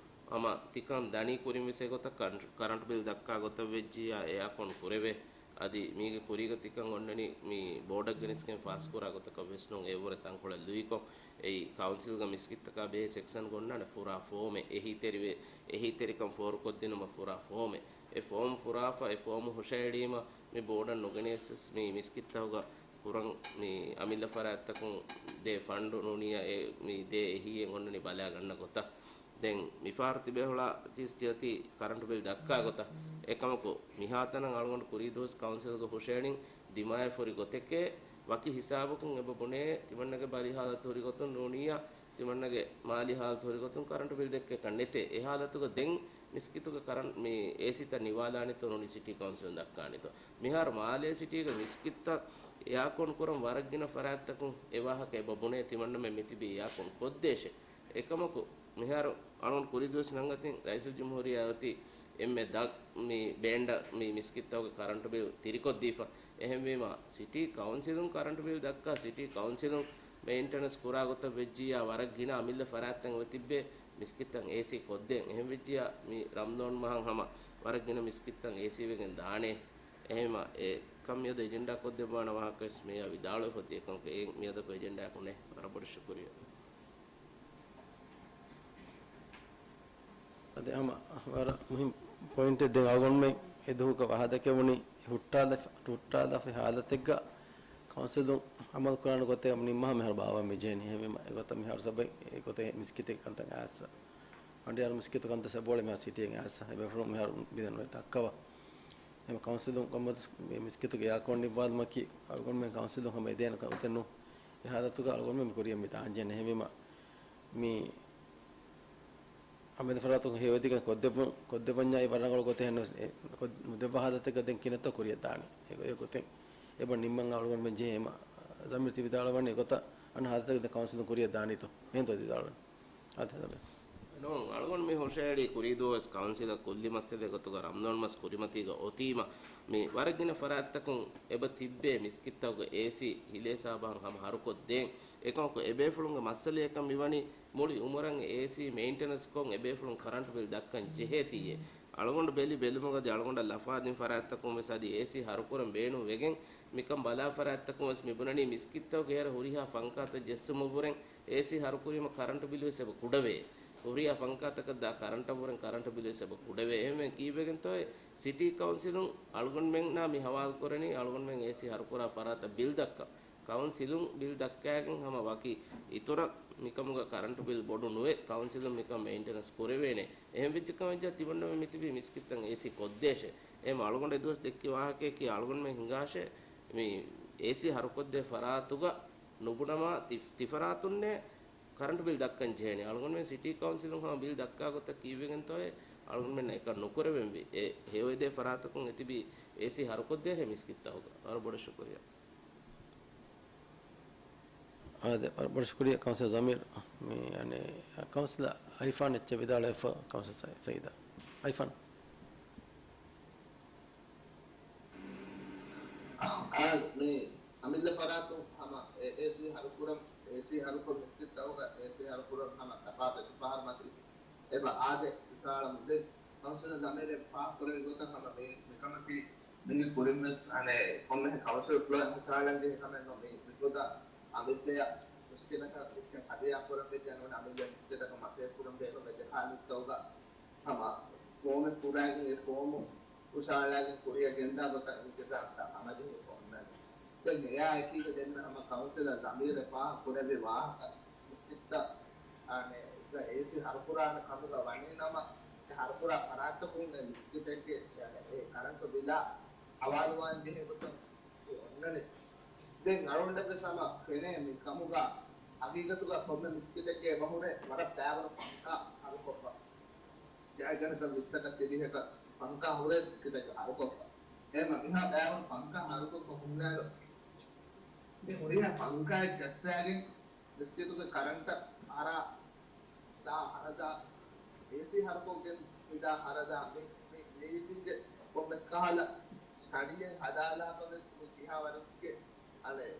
ހަމަ ތިކަން ދަނީ ކުރިން ވެސް އެގޮތަށް ކަރަންޓު، ކަރަންޓު ބިލް ދައްކާ ގޮތަށް ވެއްޖިއްޔާ އެއާކޯން ކުރެވޭ. އަދި މީގެ ކުރީގަ ތިކަން އޮންނަނީ މި ބޯޑަށް ގެނެސްގެން ފާސްކުރާ ގޮތަކަށް ވެސް ނޫން. އެއަށްވުރެ ތަންކޮޅެއް ލުއިކޮށް، އެއީ ކައުންސިލްގަ މިސްކިތްތަކާ ބެހޭ ސެކްޝަން ގޮންނާނެ ފުރާ ފޯމެއް، އެހީތެރިވެ، އެހީތެރިކަން ފޯރުކޮށްދިނުމަށް ފުރާ ފޯމެއް. އެ ފޯމް ފުރާފަ، އެ ފޯމް ހުށައެޅީމަ، މި ބޯޑަށް ނުގެނެސް ވެސް މި މިސްކިތްތަކުގަ ކުރަން މި އަމިއްލަ ފަރާތްތަކުން ދޭ ފަންޑު ނޫނިއްޔާ އެ މި ދޭ އެހީއެއް އޮންނަނީ ބަލާ ގަންނަ ގޮތަށް. ދެން މިފަހަރު ތިބޭފުޅާ ތިސް ތިޔަތި ކަރަންޓު ބިލް ދައްކާ ގޮތަށް. އެކަމަކު، މިހާތަނަށް އަޅުގަނޑު ކުރީ ދުވަސް ކައުންސިލްގަ ހުށައެޅިން ދިމާވެފަ ހުރި ގޮތެކޭ، ވަކި ހިސާބަކުން އެބަ ބުނޭ، ތިމަންނަގެ ބަލި ހާލަތު ހުރި ގޮތުން ނޫނިއްޔާ، ތިމަންނަގެ މާލީ ހާލަތު ހުރި ގޮތުން ކަރަންޓު ބިލް ދެއްކޭކަށް ނެތޭ. އެ ހާލަތުގަ ދެން މިސްކިތުގެ ކަރަން-، މި އޭސީތައް ނިވާލާނެތޯ ނޫނީ ސިޓީ ކައުންސިލުން ދައްކާނެތޯ. މިހާރު މާލޭ ސިޓީގެ މިސްކިތްތައް އެއާކޯން ކުރަން ވަރަށް ގިނަ ފަރާތްތަކުން އެ ވާހަކަ އެބަ ބުނޭ، ތިމަންނަމެން މިތިބީ އެއާކޯން ކޮށްދޭށޭ. އެކަމަކު، މިހާރު އަޅުގަނޑު ކުރީ ދުވަސް ނަންގަތިން ރައީސުލްޖުމްހޫރިއްޔާ އޮތީ އެންމެ ދަށް މި ބޭންޑަށް މި މިސްކިތްތަކުގެ ކަރަންޓު ބިލް ތިރިކޮށްދީފަ. އެހެންވީމަ، ސިޓީ ކައުންސިލުން ކަރަންޓު ބިލް ދައްކާ، ސިޓީ ކައުންސިލުން މެއިންޓެނަންސް ކުރާ ގޮތަށް ވެއްޖިއްޔާ، ވަރަށް ގިނަ އަމިއްލަ ފަރާތްތައް އޮތިއްބޭ މިސްކިތްތައް އޭސީ ކޮށްދޭން. އެހެން ވެއްޖިއްޔާ، މި ރަމްޟާން މަހަށް ހަމަ ވަރަށް ގިނަ މިސްކިތްތައް އޭސީ ވެގެން ދާނެ. އެހެންވީމަ، އެކަން މިއަދު އެޖެންޑާ ކޮށްދެއްވާނެ ވާހަކަވެސް މިއާ ވިދާޅުވެފަ އޮތީ. އެކަމަކު، އެއިން މިއަދަކު އެޖެންޑާއަކު ނެތް. ވަރަށް ބޮޑަށް ޝުކުރިއްޔާ. އަދި ހަމަ ވަރަށް މުހިންމު ޕޮއިންޓެއް. ދެން އަޅުގަނޑުމެން އެ ދުވަހުގަ ވަހާދެކެވުނީ، ހުއްޓާލަ-، ހުއްޓާލާފައި ހާލަތެއްގަ ކައުންސިލުން އަމަލު ކުރާނެ ގޮތެއް ނިންމާ މިހާރު ބާއްވަން މިޖެހެނީ. އެހެންވީމަ، އެގޮތަށް މިހާރު ސަބައި އެގޮތަށް މިސްކިތެއް ކަންތައް އައިސް، ފަނޑިޔާރު މިސްކިތު ކަންތައް ސަބައި މިހާރު ސިޓީއެއް އައިސް، އެބޭފުޅުން މިހާރު ބިދަން ދައްކަވާ. އެހެން ކައުންސިލުން ކޮންމެ މިސްކިތުގެ އެއާކޯން ނިއްވާލުމަކީ، އަޅުގަނޑުމެން ކައުންސިލުން ހަމަ އެދޭނެ ކަމެއް ނޫން. އެ ހާލަތުގަ އަޅުގަނޑުމެން މި ކުރިއަށް މި ދާންޖެހެނީ. އެހެންވީމަ، މި އަމިއްލަ ފަރާތުން ހެޔޮއެދިގެން ކޮށްދެއްވުން، ކޮށްދެއްވަންޏާ އެ ވަރަށް ރަނގަޅު ގޮތެއް ނުވެސް، އެ، ކޮށް-، ނުދެއްވާ ހާލަތެއްގަ ދެން ކިހިނެއްތޯ ކުރިއަށް ދާނީ. އެ، އެ ގޮތެއް އެބަ ނިންމަން އަޅުގަނޑުމެން ޖެހޭ. އެހެންވީމަ، ޒަމީރު ތި ވިދާޅުވަނީ އެގޮތަށް އަންނަ ހާލަތަކަށް ދެން ކައުންސިލުން ކުރިއަށް ދާނީތޯ؟ އެހެންތޯ ވިދާޅުވަނީ؟ އާދެ، ސަބަ. ނޫން، އަޅުގަނޑު މި ހުށައެޅީ ކުރީ ދުވަސް ކައުންސިލަށް ކުއްލި މައްސަލަ ގޮތުގަ ރަމްޟާން މަސް ކުރިމަތީގަ އޮތީމަ، މި ވަރަށް ގިނަ ފަރާތްތަކުން އެބަ ތިއްބޭ މިސްކިތްތަކުގެ އޭސީ ހިލޭ ހިސާބަށް ހަމަ ހަރުކޮށްދޭން. އެކަމަކު އެބޭފުޅުންގެ މައްސަލަޔަކަށް މިވަނީ މުޅި އުމުރަށް އޭސީ މެއިންޓެނަންސް ކޮށް އެބޭފުޅުން ކަރަންޓު ބިލް ދައްކަން ޖެހޭތީއޭ. އަޅުގަނޑު ބެލި ބެލުމުގަ އަދި އަޅުގަނޑަށް ލަފާދިން ފަރާތްތަކުން ވެސް އަދި އޭސީ ހަރުކުރަން ބޭނުން ވެގެން މިކަން ބަލާ ފަރާތްތަކުން ވެސް މިބުނަނީ މިސްކިތްތަކުގެ އެހެރަ ހުރިހާ ފަންކާތައް ޖެއްސުމަށްވުރެން އޭސީ ހަރުކުރީމަ ކަރަންޓު ބިލު ވެސް އެބަ ކުޑަވޭ. ހުރިހާ ފަންކާތަކަށް ދާ ކަރަންޓަށްވުރެން ކަރަންޓު ބިލު ވެސް އެބަ ކުޑަވޭ. އެހެންވެ ކީއްވެގެންތޯއޭ ސިޓީ ކައުންސިލުން އަޅުގަނޑުމެންނާ މި ހަވާލުކުރަނީ އަޅުގަނޑުމެން އޭސީ ހަރުކުރާ ފަރާތަށް ބިލް ދައްކަން. ކައުންސިލުން ބިލް ދައްކާގެން ހަމަ ވަކި އިތުރަށް މިކަމުގަ ކަރަންޓު ބިލް ބޮޑު ނުވެ، ކައުންސިލުން މިކަން މެއިންޓެނަންސް ކުރެވޭނެ. އެހެން ވެއްޖެ ކަމަށް ވެއްޖާ ތިމަންނަމެން މިތިބީ މިސްކިތްތައް އޭސީ ކޮށްދޭށޭ. އެހެން އަޅުގަނޑު އެދުވަސް ދެއްކި ވާހަކަޔަކީ އަޅުގަނޑުމެން ހިނގާށޭ މި އޭސީ ހަރުކޮށްދޭ ފަރާތުގަ ނުބުނަމާ ތި-، ތިފަރާތުންނޭ ކަރަންޓު ބިލް ދައްކަން ޖެހޭނީ. އަޅުގަނޑުމެން ސިޓީ ކައުންސިލުން ހަމަ ބިލް ދައްކާ ގޮތަށް ކީއްވެގެންތޯއޭ އަޅުގަނޑުމެންނަށް އެކަން ނުކުރެވެންވީ. އެ ހެޔޮއެދޭ ފަރާތަކުން އެތިބީ އޭސީ ހަރުކޮށްދޭށޭ މިސްކިތްތަކުގަ. ވަރަށް ބޮޑަށް ޝުކުރިއްޔާ. އާދެ، ވަރަށް ބޮޑަށް ޝުކުރިއްޔާ ކައުންސިލަރ ޒަމީރު. މި، އަނެއް، ކައުންސިލަރ އައިފާން އެއްޗެއް ވިދާޅުވެފަ ކައުންސިލަރ ސައި-، ސައީދާ. އައިފާން. އާދެ، މި އަމިއްލަ ފަރާތުން ހަމަ އެ-، އޭސީ ހަރުކުރަން، އޭސީ ހަރުކޮށް މިސްކިތްތަކުގަ އޭސީ ހަރުކުރަން ހަމަ ތަފާތު އެކު ފަހަރު މަތި އެބަ އާދެ، ހުށައަޅަމު. ދެން ކައުންސިލަރ ޒަމީރު އެބަ ފާހަގަކުރެއްވި ގޮތަށް ހަމަ މި، މިކަމަކީ މީގެ ކުރިން ވެސް އަނެއް ކޮންމެހެން ކައުންސިލް ފްލޯއެއް ހުށައަޅަންޖެހޭ ކަމެއް ނޫން. މި، މިގޮތަށް އަމިއްލަޔަށް މިސްކިތަކަށް އެއްޗެއް ހަދިޔާ ކުރަން ވެއްޖެ ނޫން، އަމިއްލަ މިސްކިތަކަށް މަސައްކަތް ކުރަން ބޭނުންވެއްޖެ ހާލަތުގަ ހަމަ ފޯމެއް ފުރާގެން އެ ފޯމު ހުށައަޅާގެން ކުރިއަށް ގެންދާ ގޮތަށް އިންތިޒާމްތައް ހަމަޖެހިފަ އޮންނަނީ. ދެން އެއާ އެކީގަ ދެން ހަމަ ކައުންސިލަރ ޒަމީރު އެ ފާހަގަ ކުރެއްވި ވާހަކަ މިސްކިތްތައް އަނެއް އޭސީ ހަރުކުރާނެ ކަމުގަ ވަނީ ނަމަ، އެ ހަރުކުރާ ފަރާތްތަކުން އެ މިސްކިތެއްގެ އެ ކަރަންޓު ބިލާ ހަވާލުވާން ޖެހޭ ގޮތަށް އޮންނަނީ. ދެން އަޅުގަނޑަށް ވެސް ހަމަ ފެނޭ މި ކަމުގަ ހަގީގަތުގަ ކޮންމެ މިސްކިތެއްގެ އެބަހުރޭ ވަރަށް ބައިވަރު ފަންކާ ހަރުކޮށްފަ. ގާތްގަނޑަކަށް ވިއްސަކަށް ތިރީހަކަށް ފަންކާ ހުރޭ މިސްކިތެއްގަ ހަރުކޮށްފަ. އެހެންވީމަ މިހާ ބައިވަރު ފަންކާ ހަރުކޮށްފަ ހުންނާއިރު، މި ހުރިހާ ފަންކާއެއް ޖައްސާގެން މިސްކިތުގެ ކަރަންޓަށް އަރާ ދާ ހަރަދާ، އޭސީ ހަރުކޮށްގެން މިދާ ހަރަދާ މި، މި، މި މީތިންގެ ކޮންމެސް ކަހަލަ ސްޓަޑީއެއް ހަދާލާފަ ވެސް މި ކިހާ ވަރެއްގެ އަނެއް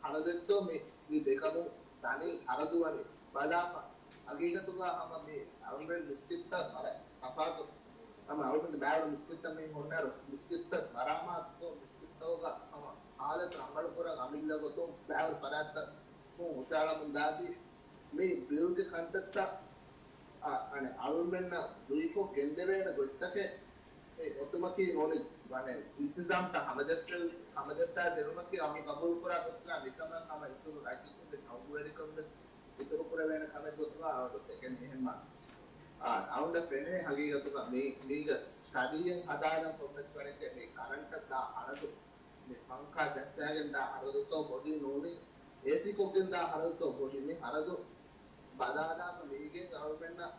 ހަރަދެއްތޯ މި، މި ދެކަމު ދަނީ ހަރަދުވަނީ ބަލާފަ. ހަގީގަތުގަ ހަމަ މި އަޅުގަނޑު މިސްކިތްތައް ވަރަށް ތަފާތު. ހަމަ އަޅުގަނޑު ބައިވަރު މިސްކިތްތައް މި ހުންނައިރު މިސްކިތްތައް މަރާމާތުކޮށް، މިސްކިތް ގޮތަކުގަ ހަމަ ހާލަތު އަމަލުކުރަން އަމިއްލަ ގޮތުން ބައިވަރު ފަރާތްތައް ހުށައަޅަމުން ދާތީ، މި ބިލްގެ ކަންތައްތައް އަ، އަނެއް އަޅުމެންނަށް ލުއިކޮށް ގެންދެވޭނެ ގޮތްތަކެއް މި އޮތުމަކީ ނޫނީ، އަނެއް އިންތިޒާމްތައް ހަމަޖައްސަ-، ހަމަޖައްސާ ދިނުމަކީ އަޅުގަނޑު ގަބޫލުކުރާ ގޮތުގަ މިކަމަށް ހަމަ އިތުރު ރައްޔިތުންގެ ޝައުގުވެރިކަން ވެސް އިތުރުކުރެވޭނެ ކަމެއް ގޮތުގަ އަޅުގަނޑު ދެކެނީ. އެހެންމާ އަ، އަޅުގަނޑަށް ފެނޭ ހަގީގަތުގަ މީ، މީގަ ސްޓަޑީއެއް ހަދާލަން ކޮންމެސް ވަރެއްގެ މި ކަރަންޓަށް ދާ ހަރަދު، މި ފަންކާ ޖައްސާގެން ދާ ހަރަދުތޯ ބޮޑީ ނޫނީ، އޭސީ ކޮށްގެން ދާ ހަރަދުތޯ ބޮޑީ، މި ހަރަދު ބަލާލާފަ މީގެން އަޅުމެންނަށް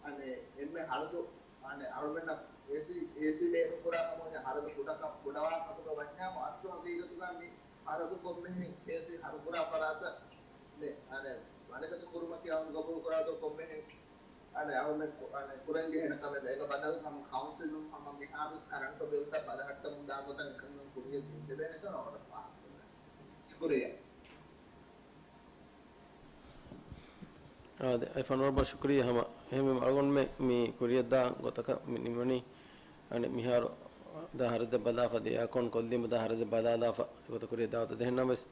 އަނެއް އެންމެ ހަރަދު، އަނެއް އަޅުމެންނަށް އޭސީ، އޭސީ ބޭނުންކުރާ ކަމުގެ ހަރަދު ކުޑަކަ-، ކުޑަވާ ކަމުގަ ވަންޏާމު އަސްލު ހަގީގަތުގަ މި ހަރަދު ކޮންމެހެން އޭސީ ހަރުކުރާ ފަރާތަށް މި އަނެއް ވަނަގަތި ކުރުމަކީ އަޅުން ގަބޫލު ކުރާތޯ ކޮންމެހެން އަނެއް އަޅުމެން ކު-، އަނެއް ކުރަން ޖެހޭނެ ކަމެއް ނޫން. އޭގަ ބަދަލު ހަމަ ކައުންސިލުން ހަމަ މިހާރުވެސް ކަރަންޓު ބިލްތައް ބަލަހައްޓަމުން ދާ ގޮތަށް އެކަންކަން ކުރިޔަށް ގެންދެވޭނެކަން އަޅުގަނޑަށް ފާހަގަކުރެވޭ. ޝުކުރިއްޔާ. އާދެ، އައި ފަންވަރުބާ ޝުކުރިއްޔާ ހަމަ. އެހެންވީމަ އަޅުގަނޑުމެން މި ކުރިޔަށްދާ ގޮތަކަށް މި ނިމުނީ، އަނެއް މިހާރު ދާ ހަރަދެއް ބަލާފަ ދިޔަ އެއާކޯން ކޮށްލީމަ ދާ ހަރަދެއް ބަލާލާފަ އެގޮތަށް ކުރިޔަށް ދާ ގޮތަށް. އެހެންނަމަވެސް،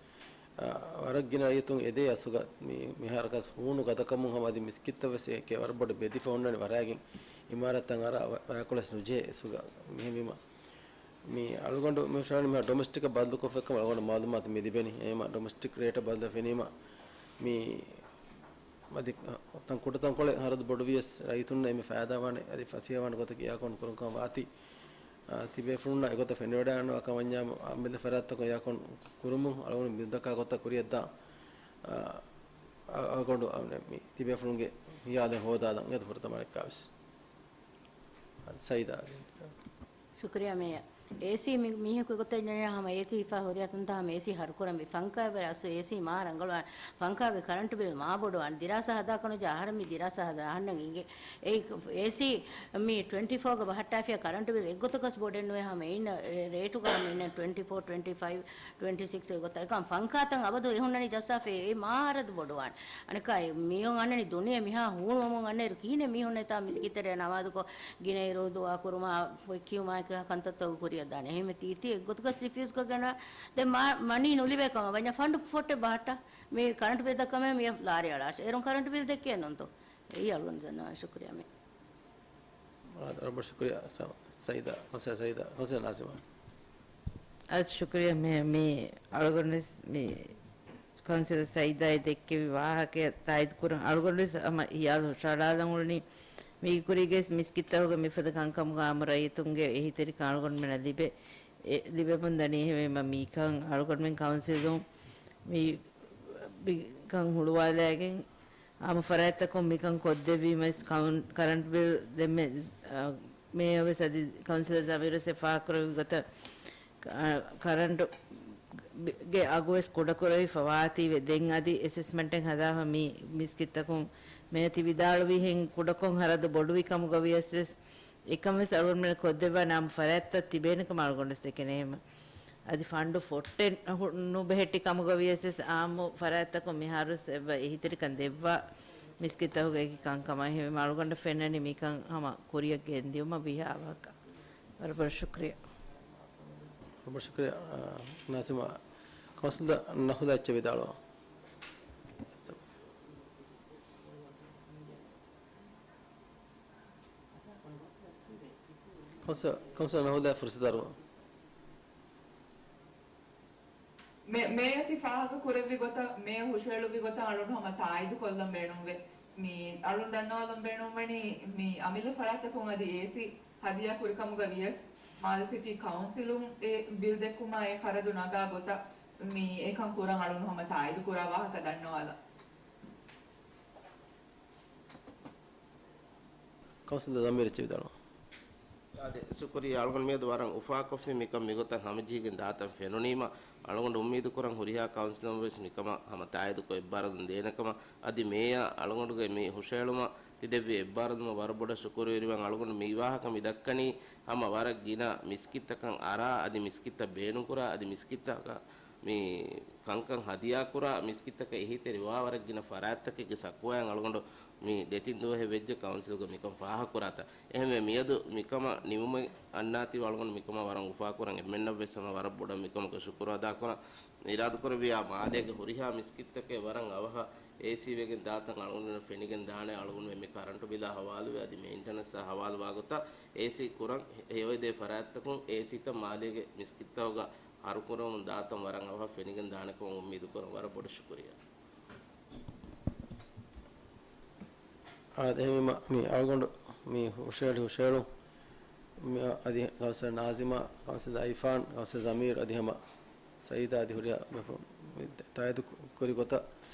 އާ، ވަރަށް ގިނަ ރައްޔިތުން އެދޭ އަސްލުގަ މި، މިހާރަކަސް ހޫނު ގަދަކަމުން ހަމަ އަދި މިސްކިތްތައް ވެސް އެކެ ވަރަށް ބޮޑު ބެދިފަ ހުންނަނީ ވަރައިގެން އިމާރާތްތައް އަރާ ވަ-، ވަޔަކުޅަސް ނުޖެހޭ އެސްގަ. މިހެންވީމަ މި އަޅުގަނޑު މި ހުށަހަޅަނީ މިހާ ޑޮމެސްޓިކަށް ބަދަލުކޮށްފައި ކަމަށް އަޅުގަނޑަށް މައުލޫމާތު މި ލިބެނީ. އެހެންވީމަ ޑޮމެސްޓިކް ރޭޓަށް ބަދަލު ފެނީމަ މި އަދި ތަން ކުޑަ ތަންކޮޅެއް ހަރަދު ބޮޑުވިޔަސް ރައްޔިތުންނަށް އެންމެ ފައިދާވާނެ އަދި ފަސޭހަވާނެ ގޮތަކީ އެއާކޯން ކުރުން ކަމަށް ވާތީ، އާ، ތިބޭފުޅުންނަށް އެގޮތަށް ފެނިވަޑައިގަންނަވާ ކަމަށް ވަންޏާ އަމިއްލަ ފަރާތްތަކުން އެއާކޯން ކުރުމުން އަޅުގަނޑު މި ދައްކާ ގޮތަށް ކުރިޔަށްދާ، އާ، އަ-، އަޅުގަނޑު އަ، މި ތިބޭފުޅުންގެ ހިޔާލެއް ހޯދާލަން އެދު ފުރަތަމަ އަޅެއްކާވެސް. ސައީދާ. ޝުކުރިއްޔާ މޭޔަރ. އޭސީ މި-، މީހަކު ގޮތަށް ޖެހިޔާ ހަމަ އޭތި ހިފާ ހުރިހާ ތަންތާ ހަމަ އޭސީ ހަރުކުރަން މި ފަންކާ ވެރި އަސް އޭސީ މާ ރަނގަޅު ވާން. ފަންކާގެ ކަރަންޓު ބިލް މާ ބޮޑު ވާން. ދިރާސާ ހަދާކަނުޖާ އަހަރެން މި ދިރާސާ ހަދާ އަހަންނަށް އިނގޭ. އެ އޭސީ މި ޓްވެންޓީ ފޯގަ ބަހައްޓާފިޔާ ކަރަންޓު ބިލް އެއްގޮތަކަސް ބޮޑެއް ނުވޭ ހަމަ އިންނަ ރޭޓުގަ ހަމަ އިންނަ ޓްވެންޓީ ފޯ، ޓްވެންޓީ ފައިވް، ޓްވެންޓީ ސިކްސް އެގޮތަށް. އެކަމް ފަންކާތައް އަބަދު އެ ހުންނަނީ ޖައްސާފަ އެ މާ ހަރަދު ބޮޑު ވާން. އަނެއްކާ މީހުން އަންނަނީ ދުނިޔެ މިހާ ހޫނުވަމުން އަންނައިރު ކިހިނެއް މީހުންނަށް ތާ މިސްކިތަށް ނަމާދުކޮށް ގިނައިރު ދުޢާ ކުރުމާ ފޮތް ކިޔުމާ ކަންތައްތައް ކުރިޔަށް ދާނެ. އެހެންވެ ތީތީ އެއްގޮތަކަސް ރިފިއުސްކޮށްގެން ދެން މާ-، މަނީ ނުލިބޭ ކަމަށް ވަންޏާ ފަންޑު ފޮއްޓެއް ބަހައްޓާ. މި ކަރަންޓު ބިލް ދައްކަމޭ މި ލާރި އަޅާށި. އޭރުން ކަރަންޓު ބިލް ދެއްކޭ ނޫންތޯ؟ އެއީ އަޅުގަނޑު ދަންނަވާ. ޝުކުރިއްޔާ މޭ. ރަބަ ޝުކުރިއްޔާ ސަ-، ސައީދާ، ކައުންސިލަރ ސައީދާ، ކައުންސިލަރ ނާޒިމާ. އަދި ޝުކުރިއްޔާ މޭ، މި އަޅުގަނޑުވެސް މި ކައުންސިލަރ ސައީދާއި ދެއްކެވި ވާހަކަޔަށް ތާއީދު ކުރަން. އަޅުގަނޑުވެސް ހަމަ ހިޔާލު ހުށަހަޅާލަން އުޅުނީ މީގެ ކުރީގައި މިސްކިތްތަކުގެ މިފަދަ ކަންކަމުގަ އާއްމު ރައްޔިތުންގެ އެހީތެރިކަން އަޅުގަނޑުމެންނަށް ލިބެ، އެ، ލިބެމުން ދަނީ. އެހެންވީމަ މިކަން އަޅުގަނޑުމެން ކައުންސިލުން މި، މިކަން ހުޅުވާލައިގެން އާއްމު ފަރާތްތަކުން މިކަން ކޮށްދެއްވީމަ ވެސް ކައުން-، ކަރަންޓް ބިލް ދެންމެ، އަ، މޭޔަރ ވެސް އަދި ކައުންސިލަރ ޒަމީރު ވެސް އެ ފާހަގަކުރެއްވި ގޮތަށް، އަ، ކަރަންޓު ގެ އަގު ވެސް ކުޑަކުރެވިފަ ވާތީވެ ދެން އަދި އެސެސްމަންޓެއް ހަދާފަ މި މިސްކިތްތަކުން މޭޔަ ތި ވިދާޅުވިހެން ކުޑަކޮށް ހަރަދު ބޮޑުވި ކަމުގަ ވިޔަސް ވެސް އެކަން ވެސް އަޅުގަނޑުމެން ކޮށްދެއްވާނެ އާއްމު ފަރާތްތައް ތިބޭނެ ކަމަށް އަޅުގަނޑު ވެސް ދެކެނޭ. އެހެން އަދި ފަންޑު ފޮއްޓެއް ހު-، ނުބެހެއްޓި ކަމުގަ ވިޔަސް ވެސް އާއްމު ފަރާތްތަކުން މިހާރު ވެސް އެއްވަ އެހީތެރިކަން ދެއްވާ މިސްކިތްތަކުގެ އެކި ކަންކަމަށް. އެހެންވީމަ އަޅުގަނޑަށް ފެންނަނީ މިކަން ހަމަ ކުރިޔަށް ގެންދިއުމަށް ވީހާ ވާހަކަ. ވަރަށް ބޮޑަށް ޝުކުރިއްޔާ. ވަރަށް ބޮޑަށް ޝުކުރިއްޔާ، އާ، ނާޒިމާ. ކައުންސިލަރ ނަހުލާ އެއްޗެއް ވިދާޅުވާ. ކައުންސިލަރ، ކައުންސިލަރ ނަހުލާ ފުރުސަތު އަރުވާ. މޭ-، މޭޔަ ތި ފާހަގަ ކުރެއްވި ގޮތަށް، މޭޔަ ހުށަހެޅުއްވި ގޮތަށް އަޅުން ހަމަ ތާއީދު ކޮށްލަން ބޭނުންވޭ. މި އަޅުން ދަންނަވާލަން ބޭނުންވަނީ، މި އަމިއްލަ ފަރާތްތަކުން އަދި އޭސީ ހަދިޔާ ކުރިކަމުގަ ވިޔަސް، މާލެ ސިޓީ ކައުންސިލުން އެ ބިލް ދެއްކުމާ އެ ޚަރަދު ނަގާ ގޮތަށް މި އެކަން ކުރަން އަޅުން ހަމަ ތާއީދު ކުރާ ވާހަކަ ދަންނަވާލަން. ކައުންސިލަރ ޒަމީރު އެއްޗެއް ވިދާޅުވާ. އާދެ، ޝުކުރިއްޔާ. އަޅުގަނޑު މިއަދު ވަރަށް އުފާކޮށްފި މިކަން މިގޮތަށް ހަމަޖެހިގެން ދާތަން ފެނުނީމަ، އަޅުގަނޑު އުއްމީދު ކުރަން ހުރިހާ ކައުންސިލަރުން ވެސް މިކަމަށް ހަމަ ތާއީދުކޮށް އެއްބާރުލުން ދޭނެ ކަމަށް. އަދި މޭޔަ އަޅުގަނޑުގެ މި ހުށަހެޅުމަށް ތި ދެއްވި އެއްބާރުލުމަށް ވަރަށް ބޮޑަށް ޝުކުރުވެރިވަން. އަޅުގަނޑު މި ވާހަކަ މި ދައްކަނީ ހަމަ ވަރަށް ގިނަ މިސްކިތްތަކަށް އަރާ، އަދި މިސްކިތްތައް ބޭނުންކުރާ، އަދި މިސްކިތްތަކަށް މި ކަންކަން ހަދިޔާކުރާ މިސްކިތްތަކަށް އެހީތެރިވާ ވަރަށް ގިނަ ފަރާތްތަކެއްގެ ސަކުވާއިން އަޅުގަނޑު މި ދެތިން ދުވަހެއް ވެއްޖެ ކައުންސިލްގަ މިކަން ފާހަގަކުރާތާ. އެހެންވެ، މިއަދު މިކަމަށް ނިމުމެއް އަންނާތީވެ އަޅުގަނޑު މިކަމަށް ވަރަށް އުފާކުރަން އެންމެންނަށްވެސް ހަމަ ވަރަށް ބޮޑަށް މިކަމަކަށް ޝުކުރު އަދާކުރަން. އިރާދަކުރެއްވިޔާ މާލޭގެ ހުރިހާ މިސްކިތްތަކެއް ވަރަށް އަވަހަށް އޭސީ ވެގެން ދާތަން އަޅުގަނޑުމެންނަށް ފެނިގެން ދާނެ. އަޅުގަނޑުމެން މި ކަރަންޓު ބިލާ ހަވާލުވެ އަދި މެއިންޓެނަންސްއާ ހަވާލުވާ ގޮތަށް އޭސީ ކުރަން ހެޔޮއެދޭ ފަރާތްތަކުން އޭސީތައް މާލޭގެ މިސްކިތްތަކުގަ ހަރުކުރަމުން ދާތަން ވަރަށް އަވަހަށް ފެނިގެން ދާނެކަމަށް އުއްމީދު ކުރަން. ވަރަށް ބޮޑަށް ޝުކުރިއްޔާ. އާދެ، އެހެންވީމަ، މި އަޅުގަނޑު މި ހުށައެޅި ހުށައެޅުން މި އަދި ކައުންސިލަރ ނާޒިމާ، ކައުންސިލަރ އައިފާން، ކައުންސިލަރ ޒަމީރު އަދި ހަމަ ސައީދާ އަދި ހުރިހާ ބޭފުޅުން މި ތާއީދު ކުރި ގޮތަށް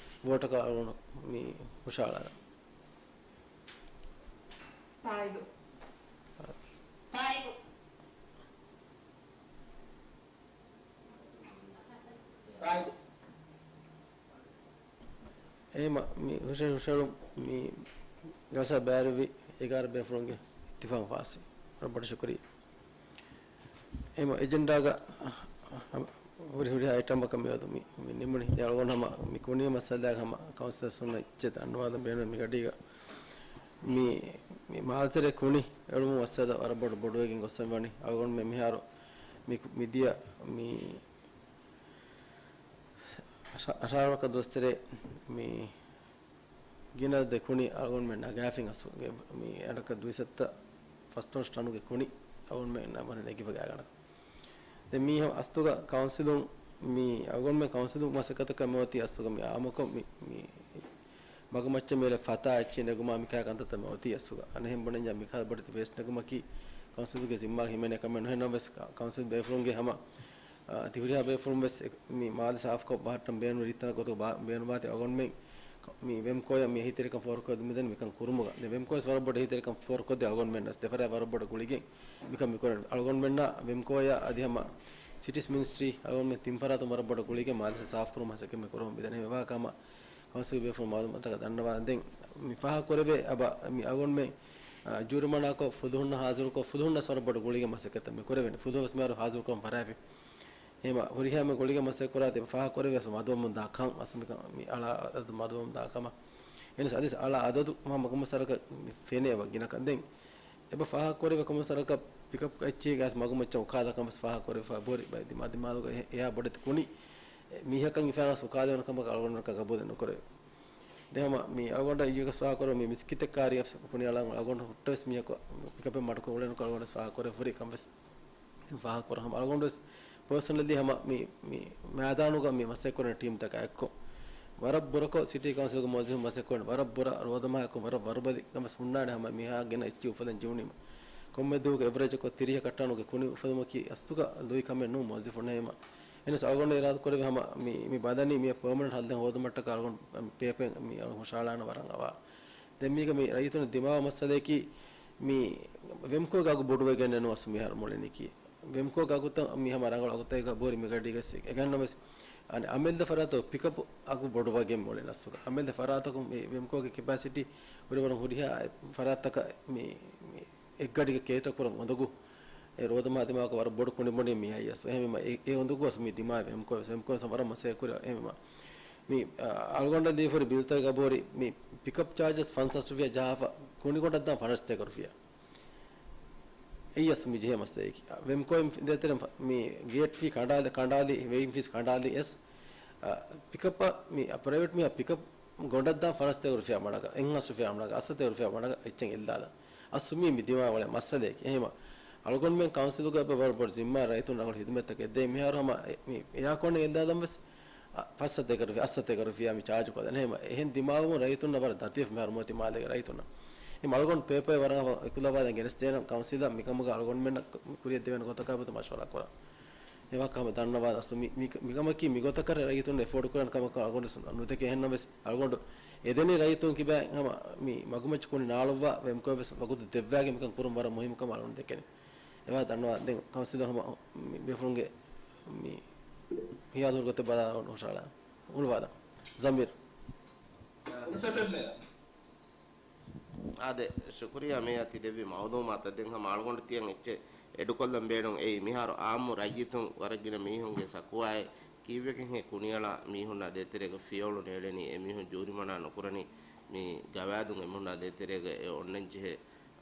ވޯޓަކަށް އަޅުގަނޑު މި ހުށައަޅާ. ތާއީދު. ތާއީދު. ތާއީދު. އެހެންވީމަ، މި ހުށަ-، ހުށައެޅުން މި ޖަލްސާ ބައިވެރިވި އެގާރަ ބޭފުޅުންގެ އިއްތިފާގުން ފާސްވި. ވަރަށް ބޮޑަށް ޝުކުރިއްޔާ. އެހެންވީމަ، އެޖެންޑާގަ ހަމަ ހުރި ހުރިހާ އައިޓަމްތަކަށް މިއަދު މި، މި ނިމުނީ. ދެން އަޅުގަނޑު ހަމަ މި ކުނި މައްސަލައިގަ ހަމަ ކައުންސިލަރސް ހުންނަ އެއްޗެއް ދަންނަވާލަން ބޭނުން މި ގަޑީގަ. މި، މި މާލެ ތެރޭ ކުނި އެޅުމުގެ މައްސަލަ ވަރަށް ބޮޑު، ބޮޑުވެގެން ގޮސްފަ ވަނީ. އަޅުގަނޑުމެން މިހާރު މި، މިދިޔަ މި އަށާ-، އަށާރަ ވަރަކަށް ދުވަސްތެރޭ މި ގިނަ ދެ ކުނި އަޅުގަނޑުމެން ނަގާފިން އަސް މި އަޑަކަށް ދުއިސައްތަ ފަސްދޮޅަސް ޓަނުގެ ކުނި އަޅުގަނޑުމެން ނަގަން ނެގިފަ ގާތްގަނޑަކަށް. ދެން މީ ހަމަ އަސްލުގަ ކައުންސިލުން މި އަޅުގަނޑުމެން ކައުންސިލުން މަސައްކަތަކަށް މިއޮތީ އަސްލުގަ މި އާއްމުކޮށް މި، މި މަގުމައްޗަށް މިއުޅޭ ފަތާ އެއްޗެއް ނެގުމާ މިކާ ކަންތައްތައް މިއޮތީ އަސްލުގަ. އަނެއްހެން ބުނަންޏާ މިކާ ބޮޑެތި ވޭސްޓް ނެގުމަކީ ކައުންސިލުގެ ޒިންމާގަ ހިމެނޭ ކަމެއް ނުހެންނަމަވެސް، ކަ-، ކައުންސިލް ބޭފުޅުންގެ ހަމަ އާ، ތި ހުރިހާ ބޭފުޅުން ވެސް އެ، މި މާލެ ސާފުކޮށް ބަހައްޓަން ބޭނުން ރީތިތަނަށް ގޮތުގަ ބާ-، ބޭނުންވާތީ އަޅުގަނޑުމެން ކަ-، މި ވެމްކޯއަށް މި އެހީތެރިކަން ފޯރުކޮށްދިނުމަށް ދެން މިކަން ކުރުމުގަ. ދެން ވެމްކޯވެސް ވަރަށް ބޮޑަށް އެހީތެރިކަން ފޯރުކޮށްދޭ އަޅުގަނޑުމެންނަށް ދެފަރާތް ވަރަށް ބޮޑަށް ގުޅިގެން މިކަން މިކުރަން. އަޅުގަނޑުމެންނާ ވެމްކޯއާ އަދި ހަމަ ސިޓީސް މިނިސްޓްރީ އަޅުގަނޑުމެން ތިން ފަރާތުން ވަރަށް ބޮޑަށް ގުޅިގެން މާލެ ސާފުކުރުމަށް މަސައްކަތް މި ކުރަމުން މިދަނީ. އެ ވާހަކަ ހަމަ ކައުންސިލް ބޭފުޅުން މައުލޫމާތުތަކަށް ދަންނަވާ. ދެން މި ފާހަގަކުރެވޭ އެބަ މި އަޅުގަނޑުމެން، އާ، ޖޫރިމަނާކޮށް ފުލުހުންނަށް ހާޒިރުކޮށް ފުލުހުންނަސް ވަރަށް ބޮޑު ގުޅިގެން މަސައްކަތްތައް މި ކުރެވެނީ. ފުލުހުން ވެސް މިހާރު ހާޒިރުކުރަން ފަރާތްވި. އެހެންވީމަ ހުރިހާ މި ގުޅިގެން މަސައްކަތް ކުރާ އެބަ ފާހަގަކުރެވޭ މަދުވަމުން ދާ ކަން އަސް މިކަން މި އަޅާ އަދަދު މަދުވަމުން ދާ ކަމަށް. އެހެނަސް އަދިސް އަޅާ އަދަދު މަ-، މަގުމައްޗަށް ސަރަކަށް މި ފެނޭ އެބަ ގިނަ ކަން. ދެން އެބަ ފާހަގަކުރެވޭ ކޮންމެ ސަރަކަށް ޕިކަޕް އެއްޗެއް ގާސް މަގުމައްޗަށް އުކާލާ ކަމަށް ފާހަގަކުރެވިފަ ބޯރި ބައި ދިމާ ދިމާލުގަ އެ-، އެހާ ބޮޑެތި ކުނި މީހަކަށް ހިފާގަސް އުކާލެވުނު ކަމަކަށް އަޅުގަނޑަކަށް ގަބޫލެއް ނުކުރެވޭ. ދެން ހަމަ މި އަޅުގަނޑަށް އިއްޔެގަސް ފާހަގަކުރެވުނު މި މިސްކިތެއް ކާރިއަށް ކުނި އަޅަން އަޅުގަނޑު ހުއްޓަވެސް މީހަކު ޕިކަޕެއް މަޑުކޮށް އުޅެނުކޮށް އަޅުގަނޑު ފާހަގަކުރެވި ހުރި ކަން ވެސް ފާހަގަކުރަން. ހަމަ އަޅުގަނޑު ވެސް ޕާސަނަލީ ހަމަ މި، މި މައިދާނުގަ މި މަސައްކަތްކުރަން ޓީމްތަކާ އެއްކޮށް ވަރަށް ބުރަކޮށް ސިޓީ ކައުންސިލްގެ މުވައްޒަފުން މަސައްކަތްކުރަން ވަރަށް ބުރަ ރޯދަމާ އެއްކޮށް ވަރަށް ވަރުބަލި ކަން ވެސް ހުންނާނެ. ހަމަ މިހާ ގިނަ އެއްޗިހި އުފަލަން ޖެހުނީމަ ކޮންމެ ދުވަހަކު އެވްރެޖަކޮށް ތިރީހަކަށް ޓަނުގެ ކުނި އުފެދުމަކީ އަސްލުގަ ލުއި ކަމެއް ނޫން މުވައްޒަފުންނަށް. ހަމަ އެހެނަސް އަޅުގަނޑު އިރާދަކުރެއްވި ހަމަ މި، މި ބަލަނީ މި ޕާމަނެންޓް ހައްލެއް ހޯދުމަށްޓަކާ އަޅުގަނޑު ޕޭޕަރެއް މި އަޅުގަނޑު ހުށައަޅާނަ ވަރަށް އަވާ. ދެން މީގަ މި ރައްޔިތުން ދިމާވާ މައްސަލައަކީ މި ވެމްކޯގެ އަގު ބޮޑުވެގެން ނޫން އަސް މިހާރު މޮޅެނިކީ. ވެމްކޯގެ އަގުތައް މި ހަމަ ރަނގަޅު އަގުތަކެއް ބޯރި މި ގަޑީގަސް އެގަންނަމެސް އަނެއް އަމެއްލަ ފަރާތަކު ޕިކަޕް އަގު ބޮޑުވެގެން މޮޅެން އަސްލުގަ. އަމެއްލަ ފަރާތަކު މި ވެމްކޯގެ ކެޕޭސިޓީ ހުރި ވަރަށް ހުރިހާ ފަރާތަކަށް މި، މި އެއްގަޑީގަ ކޭޓަ ކުރަން އުނދަގޫ އެ ރޯދަމާ ދިމާކޮށް ވަރަށް ބޮޑު ކުނިބޮޑި މި އައީ އަސް. އެހެންވީމަ އެ، އެ އުނދަގޫ އަސް މި ދިމާ ވެމްކޯ، ވެމްކޯ ވަރަށް މަސައްކަތް ކުރި. އެހެންވީމަ މި، އާ، އަޅުގަނޑަށް ދީފަ ހުރި ބިލްތަކުގަ ބޯރި މި ޕިކަޕް ޗާޖަސް ފަންސާސް ރުފިޔާ ޖަހާފަ ކުނިގޮނޑަށް ދާން ފަނަސް ތޭކަ ރުފިޔާ. އެއީ އަސް މި ޖެހޭ މައްސަލައަކީ. ވެމްކޯއިން ދޭތެރެން މި ގޭޓް ފީ ކަނޑާލި، ކަނޑާލި، ވެއިން ފީސް ކަނޑާލި އެސް، އާ، ޕިކަޕަށް މި ޕްރައިވެޓް މީހާ ޕިކަޕް ގޮނޑަށް ދާން ފަނަސް ތޭކަ ރުފިޔާ މަޑަކަށް، އެއްހާސް ރުފިޔާ މަޑަކަށް، އަސް ސަތޭކަ ރުފިޔާ މަޑަކަށް އެއްޗެއް އެއްލާލަން. އަސް މީ މި ދިމާވެ އުޅޭ މައްސަލައަކީ. އެހެންވީމަ އަޅުގަނޑުމެން ކައުންސިލުގަ އެބަ ވަރަށް ބޮޑު ޒިންމާ ރައްޔިތުން ރަނގަޅު ހިދުމަތްތަކެއް ދޭ. މިހާރު ހަމަ އެ، މި އެއާކޯނެއް އެއްލާލަން ވެސް، އަ، ފަސް ސަތޭކަ ރުފިޔާ، އަސް ސަތޭކަ ރުފިޔާ މި ޗާޖު ކޮށްލަން. އެހެންވީމަ އެހެން ދިމާވުމުން ރައްޔިތުންނަށް ވަރަށް ދަތިވެފަ މިހާރު މިއޮތީ މާލޭގެ ރައްޔިތުންނަށް. އެހެންވީމަ އަޅުގަނޑު ޕޭޕަރެއް ވަރަށް އެކުލަވާލަން ގެނެސްދޭނަން ކައުންސިލަށް މިކަމުގަ އަޅުގަނޑުމެންނަށް ކުރިއަށް ދެވޭނެ ގޮތަކާ ގޮތަށް މަޝްވަރާ ކުރަން. އެ ވާހަކަ ހަމަ ދަންނަވާލަން. އަސް މި، މި، މިކަމަކީ މިގޮތަކަށް ރައްޔިތުން އެފޯޑް ކުރާނެ ކަމަކަށް އަޅުގަނޑު ނުދެކޭ. އެހެންނަމަވެސް އަޅުގަނޑު އެދެނީ ރައްޔިތުން ކިބައިން ހަމަ މި މަގުމައްޗަށް ކުނި ނާޅުއްވާ ވެމްކޯ ވެސް ވަގުތު ދެއްވާގެން މިކަން ކުރުން ވަރަށް މުހިއްމު ކަމަށް އަޅުގަނޑު ދެކެނީ. އެވާ ދަންނަވާ ދެން ކައުންސިލަށް ހަމަ މި ބޭފުޅުންގެ މި ހިޔާލު ހުރި ގޮތެއް ބަލާ ހުށައަޅާ އުޅުވާލަން. ޒަމީރު. އާދެ، ޝުކުރިއްޔާ މިއާ ތި ދެއްވި މައުލޫމާތަށް. ދެން ހަމަ އަޅުގަނޑު ތިޔަން އެއްޗެއް އެޑުކޮށްލަން ބޭނުން އެއީ، މިހާރު އާއްމު ރައްޔިތުން ވަރަށް ގިނަ މީހުންގެ ސަކުވާއެއް ކީއްވެގެންހޭ ކުނިއަޅާ މީހުންނާ ދޭތެރޭގަ ފިޔަވަޅު ނޭޅެނީ؟ އެމީހުން ޖޫރިމަނާ ނުކުރަނީ މި ގަވާއިދުން އެމީހުންނާ ދޭތެރޭގަ އެ އޮންނަން ޖެހޭ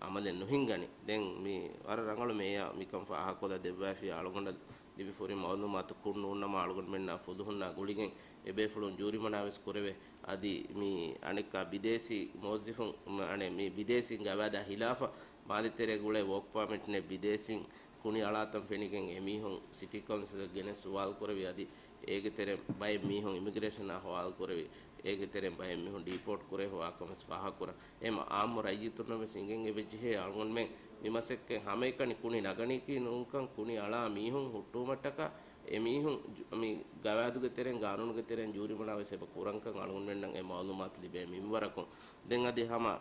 އަމަލެއް ނުހިނގަނީ. ދެން މި ވަރަށް ރަނގަޅު މޭޔާ މިކަން ފާހަގަކޮށްލާ ދެއްވާފި. އަޅުގަނޑަށް ލިބި ފުރިހަމަ މައުލޫމާތު ކުށް ނޫންނަމަ އަޅުގަނޑުމެންނާ ފުލުހުންނާ ގުޅިގެން އެބޭފުޅުން ޖޫރިމަނާވެސް ކުރެވޭ. އަދި މި އަނެއްކާ ބިދޭސީ މުވައްޒަފުން، އަނެއް މި ބިދޭސީން ގަވާއިދާ ހިލާފަށް މާލެތެރޭގަ އުޅޭ ވޯކް ޕާމެޓް ނެތް ބިދޭސީން ކުނި އަޅާތަން ފެނިގެން އެމީހުން ސިޓީ ކައުންސިލަށް ގެނެސް ސުވާލު ކުރެވި. އަދި އޭގެ ތެރެއިން ބައެއް މީހުން އިމިގްރޭޝަނާ ހޮވާލު ކުރެވި. އޭގެ ތެރެއިން ބައެއް މީހުން ޑީޕޯޓް ކުރެވި ހޮވާ ކަމެއް ފާހަގަކުރަން. އެހެން އާއްމު ރައްޔިތުންނަށް ވެސް އިނގެން އެބަޖެހޭ އަޅުގަނޑުމެން މި މަސައްކަތް ހަމައެކަނި ކުނި ނަގަނީކީ ނޫންކަން، ކުނި އަޅާ މީހުން ހުއްޓުވުމަށްޓަކާ އެ މީހުން ޖު-، މި ގަވާއިދުގެ ތެރެއިން، ގާނޫނުގެ ތެރެއިން ޖޫރިމަނާ ވެސް އެބަ ކުރަންކަން އަޅުގަނޑުމެންނަށް އެ މައުލޫމާތު ލިބޭ މިންވަރަކުން. ދެން އަދި ހަމަ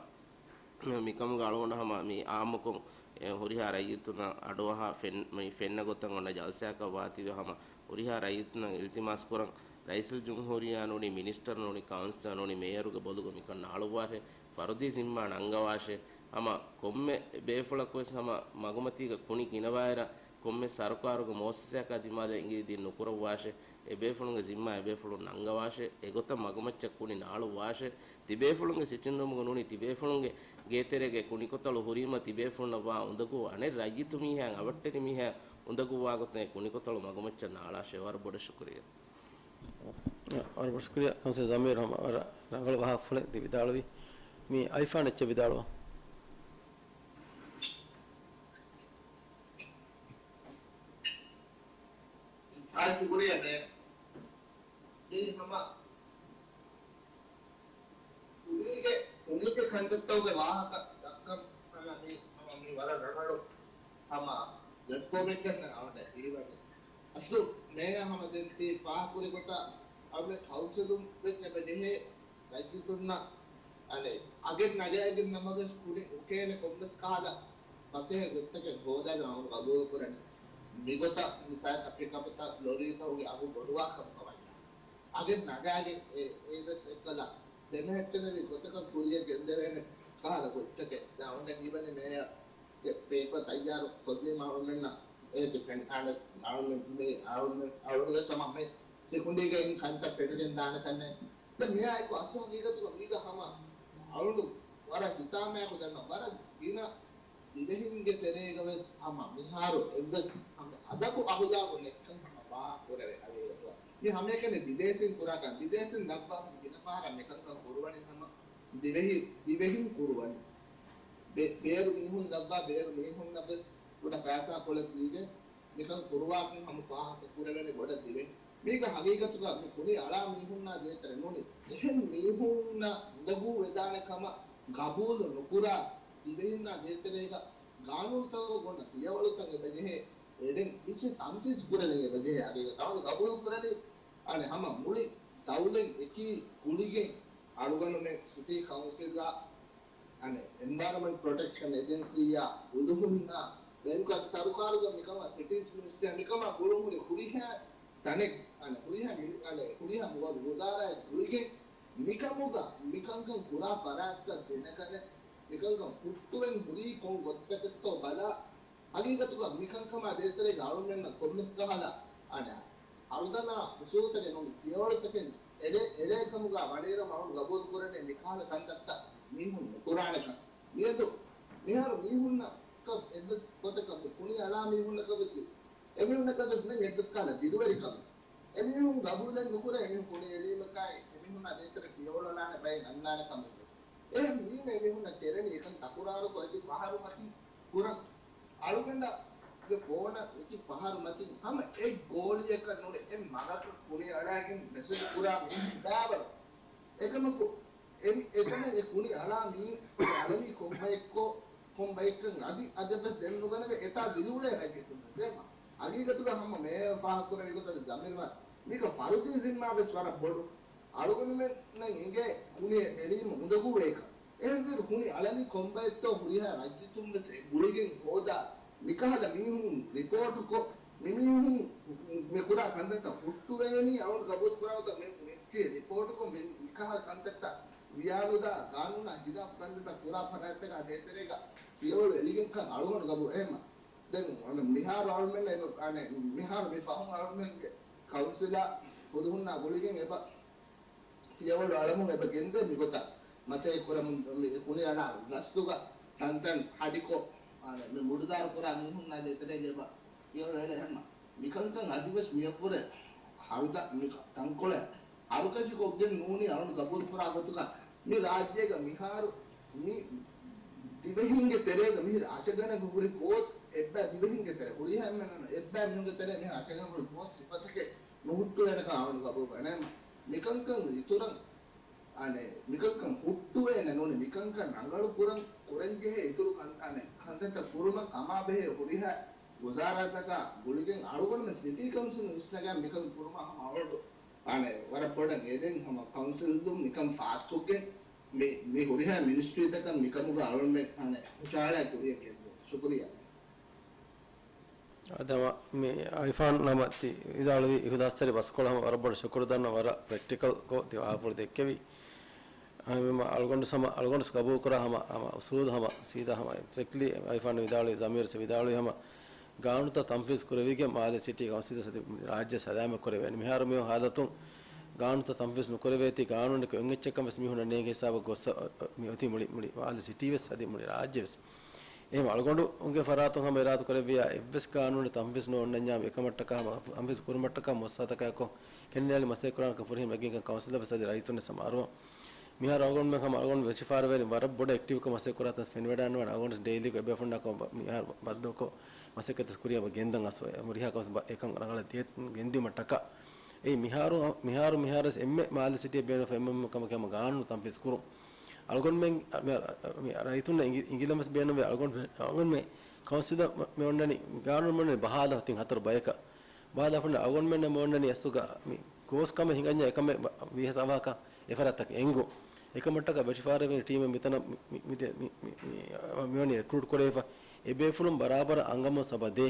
މިކަމުގަ އަޅުގަނޑު ހަމަ މި އާއްމުކޮށް، އެ، ހުރިހާ ރައްޔިތުންނަށް އަޑުއަހާ ފެން-، މި ފެންނަ ގޮތަށް އޮންނަ ޖަލްސާއަކަށް ވާތީވެ ހަމަ ހުރިހާ ރައްޔިތުންނަށް އިލްތިމާސް ކުރަން، ރައީސުލްޖުމްހޫރިއްޔާ ނޫނީ މިނިސްޓަރު ނޫނީ ކައުންސިލަރު ނޫނީ މޭޔަރުގެ ބޮލުގަ މިކަން ނާޅުއްވާށޭ، ފަރުދީ ޒިންމާ ނަންގަވާށޭ. ހަމަ ކޮންމެ ބޭފުޅަކުވެސް ހަމަ މަގުމަތީގަ ކުނި ގިނަވާއިރަށް ކޮންމެ ސަރުކާރުގެ މުއައްސަސާއަކާ ދިމާލަށް އިނގިލި ދީން ނުކުރައްވާށޭ. އެބޭފުޅުންގެ ޒިންމާ އެބޭފުޅުން ނަންގަވާށޭ. އެގޮތަށް މަގުމައްޗަށް ކުނި ނާޅުއްވާށޭ. ތިބޭފުޅުންގެ ސިޓިންރޫމުގަ ނޫނީ ތިބޭފުޅުންގެ ގޭތެރޭގަ ކުނިކޮތަޅު ހުރީމަ ތިބޭފުޅުންނަށް ވާ އުނދަގޫ އަނެއް ރައްޔިތު މީހާއަށް އަވަށްޓެރި މީހާއަށް އުނދަގޫވާ ގޮތުން އެ ކުނިކޮތަޅު މަގުމައްޗަށް ނާޅާށޭ. ވަރަށް ބޮޑަށް ޝުކުރިއްޔާ. ވަރަށް ބޮޑަށް ޝުކުރިއްޔާ ކައުންސިލަރ ޒަމީރު ހަމަ ވަރަށް ރަނގަޅު ވާހަކަފުޅެއް ތި ވިދާޅުވީ. މި އައިފާން އެއްޗެއް ވިދާޅުވާ. އާ، ޝުކުރިއްޔާ މޭ. މީ ހަމަ ކުނިގެ، ކުނިގެ ކަންތައްތަކުގެ ވާހަކަ ދައްކަން ހަމަ މީ، ހަމަ މީ ވަރަށް ރަނގަޅު ހަމަ ޕްލެޓްފޯމެއްކަން އަވަދެ ހީވަނީ. އަސްލު މޭޔާ ހަމަ ދެން ތި ފާހަގަކުރި ގޮތަށް އަޅުގަނޑު ކައުންސިލުން ވެސް އެބަ ޖެހޭ ރައްޔިތުންނަށް އަނެއް އަގެއް ނަގައިގެން ނަމަވެސް ކުނި އުކޭނެ ކޮންމެސް ކަހަލަ ފަސޭހަ ގޮތްތަކެއް ހޯދާގެން އަޅުގަނޑު ގަބޫލުކުރަނީ. މިގޮތަށް މިސާލަކަށް ޕިކަޕްތައް ލޮރީތަކުގެ އަގު ބޮޑުވާ ކަމަކަށް ވަންޏާ. އަގެއް ނަގާގެން އެ، އެ ވެސް އެއްކަލަ ދެމެހެއްޓެނެވި ގޮތަކަށް ކުރިޔަށް ގެންދެވޭނެ ކަހަލަ ގޮތްތަކެއް. ދެން އަޅުގަނޑަށް ހީވަނީ މޭޔަރ ގެ ޕޭޕަ ތައްޔާރު ކޮށްލީމަ އަޅުގަނޑުމެންނަށް އޭތި ފެން އަނެއް އަޅުގަނޑު މި އަޅުގަނޑު، އަޅުގަނޑު ވެސް ހަމަ މި ސިކުނޑީގައި ކަންތައް ފެނިގެން ދާނެ ކަންނޭ. ދެން މިއާ އެކު އަސްލު ހަގީގަތުގަ މީގަ ހަމަ އަޅުގަނޑު ވަރަށް ހިތާމަޔާކު ދަންނަ ވަރަށް ގިނަ ދިވެހިންގެ ތެރޭގަ ވެސް ހަމަ މިހާރު އެއްވެސް ހަމަ އަދަބު އަހުލާގު ނެތްކަން ހަމަ ފާހަގަ ކުރެވޭ އަގޭގަތުގަ. މި ހަމައެކަނި ބިދޭސީން ކުރާކަން، ބިދޭސީން ދައްވާ ވެސް ގިނަ ފަހަރަށް މިކަންކަން ކުރުވަނީ ހަމަ ދިވެހި، ދިވެހިން ކުރުވަނީ. ބޭ-، ބޭރު މީހުން ދައްވާ ބޭރު މީހުންނަށް ވެސް ކުޑަ ފައިސާ ކޮޅެއް ދީގެން މިކަން ކުރުވާކަން ހަމަ ފާހަގަ ކުރެވޭނެ ބޮޑަށް ދިވެހި. މީގަ ހަގީގަތުގަ މި ކުނި އަޅާ މީހުންނާ ދޭތެރެ ނޫނީ އެހެން މީހުންނަށް އުނދަގޫ ވެދާނެ ކަމަށް ގަބޫލު ނުކުރާ ދިވެހިންނާ ދޭތެރޭގަ ގާނޫނުތަކުގަ އޮންނަ ފިޔަވަޅުތައް އެބަޖެހޭ އެޅެން އިޗި ތަންފީޒް ކުރެވެން އެބަޖެހޭ އަގީގަތަށް އަޅުގަނޑު ގަބޫލު ކުރަނީ. އަނެއް ހަމަ މުޅި ދައުލަތް އެކީ ގުޅިގެން އަޅުގަނޑުމެން ސިޓީ ކައުންސިލްއާ އަނެއް އެންވަޔަރަންމަންޓް ޕްރޮޓެކްޝަން އެޖެންސީއާ ފުލުހުންނާ ދެން ސަރުކާރުގަ މިކަމަށް ސިޓީސް މިނިސްޓަރ މިކަމަށް ގުޅުން ހުރި ހުރިހާ ތަނެއް، އަނެއް ހުރިހާ މި-، އަނެއް ހުރިހާ މުވައްޒަފު ވުޒާރާއެއް ގުޅިގެން މިކަމުގަ މިކަންކަން ކުރާ ފަރާތްތައް ދެނެގަނެ، މިކަންކަން ހުއްޓުވެން ހުރީ ކޮން ގޮތްތަކެއްތޯ ބަލާ، ހަގީގަތުގަ މިކަންކަމާ ދޭތެރޭގަ އަޅުގަނޑުމެންނަށް ކޮންމެސް ކަހަލަ އަނެއް ހަރުދަނާ އުސޫލުތަކެއް ނޫނީ ފިޔަވަޅުތަކެއް އެޅޭ، އެޅޭ ކަމުގަ ވަޑައިގަންނަވާ އަޅުގަނޑު ގަބޫލު ކުރަނީ މިކަހަލަ ކަންތައްތައް މީހުން ނުކުރާނެކަން. މިއަދު މިހާރު މީހުންނަކަށް އެއްވެސް ގޮތަކަށް މި ކުނި އަޅާ މީހުންނަކަށް ވެސް، އެމީހުންނަކަށް ވެސް ނެތް އެއްވެސް ކަހަލަ ދިރުވެރިކަމެއް. އެމީހުން ގަބޫލެއް ނުކުރޭ އެމީހުން ކުނި އެޅީމަކާއި އެމީހުންނާ ދޭތެރޭ ފިޔަވަޅު އަންނާނެ ބައެއް އަންނާނެ ކަމެއް ވެސް. އެހެން ވީމަ އެމީހުންނަށް ކެރެނީ އެކަން ތަކުރާރުކޮށް އެކި ފަހަރު މަތިން ކުރަން. އަޅުގަނޑަށް ގެ ފޯނަށް އެކި ފަހަރު މަތިން ހަމަ އެއް ގޯޅިއަކަށް ނޫނީ އެއް މަގަކަށް ކުނި އަޅާގެން މެސެޖް ކުރާ މީހުން ބައިވަރު. އެކަމަކު، އެ، އެތަނަށް އެ ކުނި އަޅާ މީ އަޅަނީ ކޮންބައެއްކޮ، ކޮންބައެއްކަން އަދި އަދިވެސް ދެން ނުގަނެވޭ އެތާ ދިރިއުޅޭ ރައްޔިތުން ވެސް އެމަ. ހަގީގަތުގަ ހަމަ މޭޔަރ ފާހަގަކުރެއްވި ގޮތަށް ޒަމީރު ވާ މީގަ ފަރުދީ ޒިންމާ ވެސް ވަރަށް ބޮޑު. އަޅުގަނޑުމެންނަށް އެނގޭ ކުނި އެޅީމަ އުނދަގޫވޭކަން. އެހެންވީރު ކުނި އަޅަނީ ކޮންބައެއްތޯ ހުރިހާ ރައްޔިތުން ވެސް އެ ގުޅިގެން ހޯދާ މިކަހަލަ މީހުން ރިޕޯޓުކޮށް، މި މީހުން މި ކުރާ ކަންތައްތައް ހުއްޓުވޭނީ އަޅުގަނޑު ގަބޫލު ކުރާ ގޮތަށް މި، މި ރިޕޯޓުކޮށް، މި، މިކަހަލަ ކަންތައްތައް ވިޔާނުދާ ގާނޫނާ ހިލާފު ކަންތައްތައް ކުރާ ފަރާތްތަކާ ދޭތެރޭގަ ފިޔަވަޅު އެޅިގެންކަން އަޅުގަނޑު ގަބޫލު. އެހެމަ ދެން އަނެއް މިހާރު އަޅުމެން އެބަ، އަނެއް މިހާރު މި ފަހުން އަޅުމެންގެ ކައުންސިލާ ފުދުހުންނާ ގުޅިގެން އެބަ ފިޔަވަޅު އަޅަމުން އެބަ ގެންދޭ މިގޮތަށް. މަސައްކަތް ކުރަމުން މި ކުނިއަޅާ ގަސްތުގަ ތަންތަން ހަޑިކޮށް، އާނ، މި މުޑުދާރު ކުރާ މީހުންނާ ދޭތެރޭގަ އެބަ ފިޔަވަޅު އެޅޭ ހަމަ. މިކަންކަން އަދިވެސް މިއަކުރެ ހަރުދަ މި ތަންކޮޅެއް ހަރުކަށި ކޮށްގެން ނޫނީ އަޅުން ގަބޫލު ކުރާ ގޮތުގަ މި ރާއްޖޭގަ މިހާރު މި ދިވެހިންގެ ތެރޭގަ މިހިރި އަށެއްގަނޑަކު ހުރި ގޯސް އެއްބައި ދިވެހިންގެ ތެރޭ ހުރިހާ އެންމެން އެއްބައި މީހުންގެ ތެރޭ މިހާރު އަށެއްގަނޑަކު ހުރި ގޯސް ސިފަތަކެއް ނުހުއްޓުވޭނެކަން އަޅުން ގަބޫލު ކުރަން. މިކަންކަން އިތުރަށް އަނެއް މިކަންކަން ހުއްޓުވޭނެ ނޫނީ މިކަންކަން ރަނގަޅު ކުރަން ކުރަންޖެހޭ އިތުރު ކަން އަނެއް ކަންތައްތައް ކުރުމަށް ކަމާބެހޭ ހުރިހާ ވުޒާރާތަކާ ގުޅިގެން އަޅުގަނޑުމެން ސިޓީ ކައުންސިލުން ވިސްނަގެން މިކަން ކުރުމަށް ހަމަ އަޅުގަނޑު އަނެއް ވަރަށް ބޮޑަށް އެދެން ހަމަ ކައުންސިލުން މިކަން ފާސްކޮށްގެން މި، މި ހުރިހާ މިނިސްޓްރީތަކަށް މިކަމުގަ އަޅުގަނޑުމެން އަނެއް ހުށަހަޅާ ކުރިއަށް ގެންދުން. ޝުކުރިއްޔާ. އާދެ ހަމަ މި އައިފާން ނަމަ ތި ވިދާޅުވި އިހުލާސްތެރި ބަސްކޮޅަށް ހަމަ ވަރަށް ބޮޑަށް ޝުކުރު ދަންނަ ވަރަށް ޕްރެކްޓިކަލްކޮށް ތި ވާހަކަފުޅު ދެއްކެވި. އަ، މި މަ-، އަޅުގަނޑު ހަމަ، އަޅުގަނޑު ގަބޫލު ކުރާ ހަމަ، ހަމަ އުސޫލު ހަމަ ސީދާ ހަމަ އެގްޒެކްޓްލީ އައިފާން ވިދާޅުވި ޒަމީރު ވިދާޅުވި ހަމަ ގާނޫނުތައް ތަންފީޒު ކުރެވިގެން މާލެ ސިޓީ ކައުންސިލް ސަދި-، ރާއްޖެ ސަލާމަތް ކުރެވޭނެ. މިހާރު މި ހާލަތުން ގާނޫނުތައް ތަންފީޒު ނުކުރެވޭތީ ގާނޫނެއް އޮތް އެއްޗެއްކަން ވެސް މީހުން ނޭނގި ހިސާބަށް ގޮއްސަ، މި އޮތީ މުޅި، މުޅި މާލެ ސިޓީ ވެސް އަދި މުޅި ރާއްޖެ ވެސް. އެހެން އަޅުގަނޑުގެ ފަރާތުން ހަމަ އިރާދަ ކުރެއްވިޔާ އެއްވެސް ގާނޫނެއް ތަންފީޒު ނޯންނަންޏާ އެކަމަށްޓަކާ ހަމަ ތަންފީޒު ކުރުމަށްޓަކާ މުއައްސަސާތަކާއެކު ކެނޑިނާލި މަސައްކަތްކުރާނެކަން ފުރިހަމަ އެނގިގެން ކައުންސިލަށް ވެސް އަދި ރައްޔިތުން ވެސް ހަމަ އަރުވަން. މިހާރު އަޅުގަނޑުމެން ހަމަ އަޅުގަނޑު ވެށިފާރަވެރިން ވަރަށް ބޮޑަށް އެކްޓިވްކޮށް މަސައްކަތް ކުރާތަން ފެނިވަޑާންވާނެ. އަޅުގަނޑު ޑެއިލީކޮށް އެބޭފުޅުންނާކޮށް މިހާރު ބައްދަލުކޮށް މަސައްކަތް ކުރިޔަށް ގެންދަން އަސް މުރިހާ ކަމަސް އެކަން ރަނގަޅަށް ދޭ-، ގެންދިއުމަށްޓަކާ. އެއީ މިހާރު، މިހާރު، މިހާރު ވެސް އެންމެ މާލެ ސިޓީއަށް ބޭނުން އެންމެ މުހިންމު ކަމަކީ ހަމަ ގާނޫނު ތަންފީޒު ކުރުން. އަޅުގަނޑުމެން މި، މި ރައްޔިތުންނަށް އިނގި-، އިނގިލަން ވެސް ބޭނުންވޭ. އަޅުގަނޑު، އަޅުގަނޑުމެން ކައުންސިލަށް މި އޮންނަނީ، ގާނޫނު މި އޮންނަނީ ބަހާލާ ތިން ހަތަރު ބަޔަކަށް. ބަހާލާފަ އަޅުގަނޑުމެންނަށް މި އޮންނަނީ އަސްލުގަ މި ގޯސް ކަމެއް ހިނގަންޏާ އެކަމެއް ވީހަސް އަވަހަކަށް އެފަރާތަކަށް އެނގުން. އެކަމަށްޓަކާ ވެށިފާރަވެރި ޓީމެއް މިތަނަށް މި، މި، މި، މި، މި، މިވަނީ ރިކްރޫޓް ކުރެވިފަ. އެބޭފުޅުން ބަރާބަރަށް އަންގަމުން ސަބަ ދޭ.